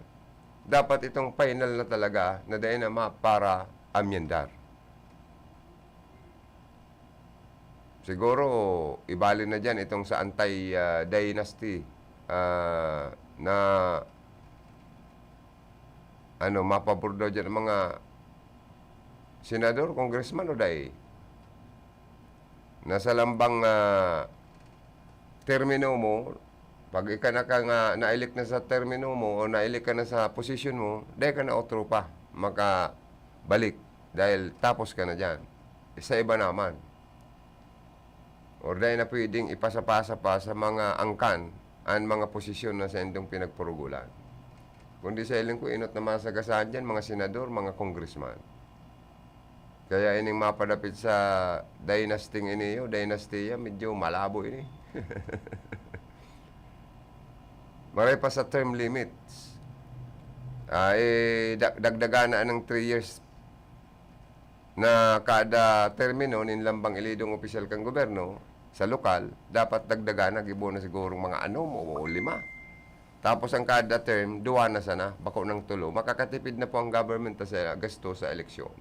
dapat itong final na talaga na dai na ma-, para amyendar. Siguro, ibali na diyan itong sa anti, ah, dynasty ah, na, ano, mapabor daw dyan ang mga senador, congressman o dai? Nasa lambang, ah, termino mo, pag ika na ka nga, na-elect na sa termino mo o na-elect ka na sa posisyon mo, dai ka na otro pa makabalik dahil tapos ka na dyan. Sa iba naman. Or dai na pwedeng ipasa-pasa pa sa mga angkan an mga posisyon na saindong pinagpurugulan. Kundi sa hiling ko, inot na masagasahan dyan, mga senador, mga congressman. Kaya ining mapadapit sa dynasty ini, o dinastiya, medyo malabo ini. Maray pa sa term limits. Ah, eh, da-, dagdagan na ng three years na kada termino nin lambang elidong opisyal kan gobyerno sa lokal, dapat dagdagan na, gibo na sigurong mga anom o lima. Tapos ang kada term, duwa na sana, bako ng tulo. Makakatipid na po ang government sa gasto sa eleksyon.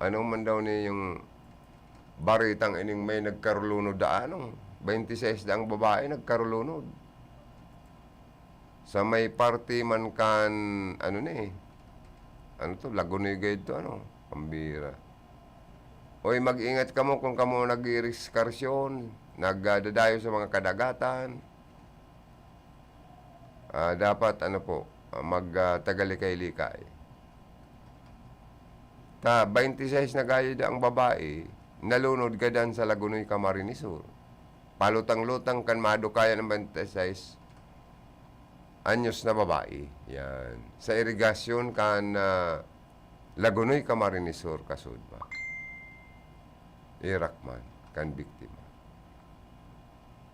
Ano man daw ni yung baritang ining may nagkarulunod da, ano? Twenty-six da ang babae nagkarulunod. Sa may parte man kan, ano ni, ano to, Lagonoy gayud to, ano? Pambira. Oy, mag-ingat kamo kung kamo nag-iireskarsyon, nagdadayo sa mga kadagatan. Ah, dapat, ano po, ah, mag, ah, tagalikay-likay. Ta, twenty-six na gayud ang babae, nalunod gadan sa Lagonoy, Camarines Sur. Palutang-lutang kan madukayan ang twenty-six, anyos na babae. Yan. Sa irigasyon kan, ah, Lagonoy, Camarines Sur, kasudma. Irak man, kan biktima.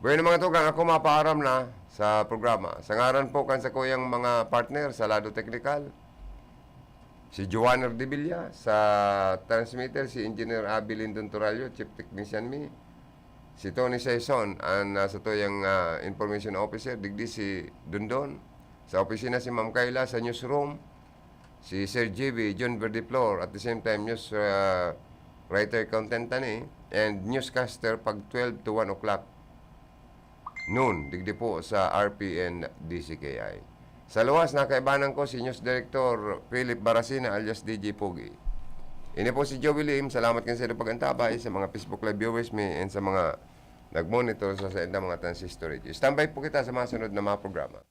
Bueno, mga tugang, ako mapaaram na sa programa. Sa ngaran po kan sakuyang mga partner sa lado teknikal, si Joanner de Villa, sa transmitter, si Engineer Abby Lindon Torallo, Chief Technician mi, si Tony Saison, ang, ah, satuyang, ah, Information Officer, digdi si Dondon, sa opisina si Ma'am Kayla, sa newsroom, si Sir G B, John Verdiflor, at the same time, news, ah, writer content tani, and newscaster pag twelve to one o'clock noon, digdi po sa R P N D C K I. Sa luwas, nakaibanan ko si News Director Philip Barasina alias D J Pogi. Ini po si Joey Lim. Salamat kan sa inyong pag-antabay sa mga Facebook Live viewers mi and sa mga nag-monitor sa saindang mga transistor radio. Standby po kita sa mga sunod na mga programa.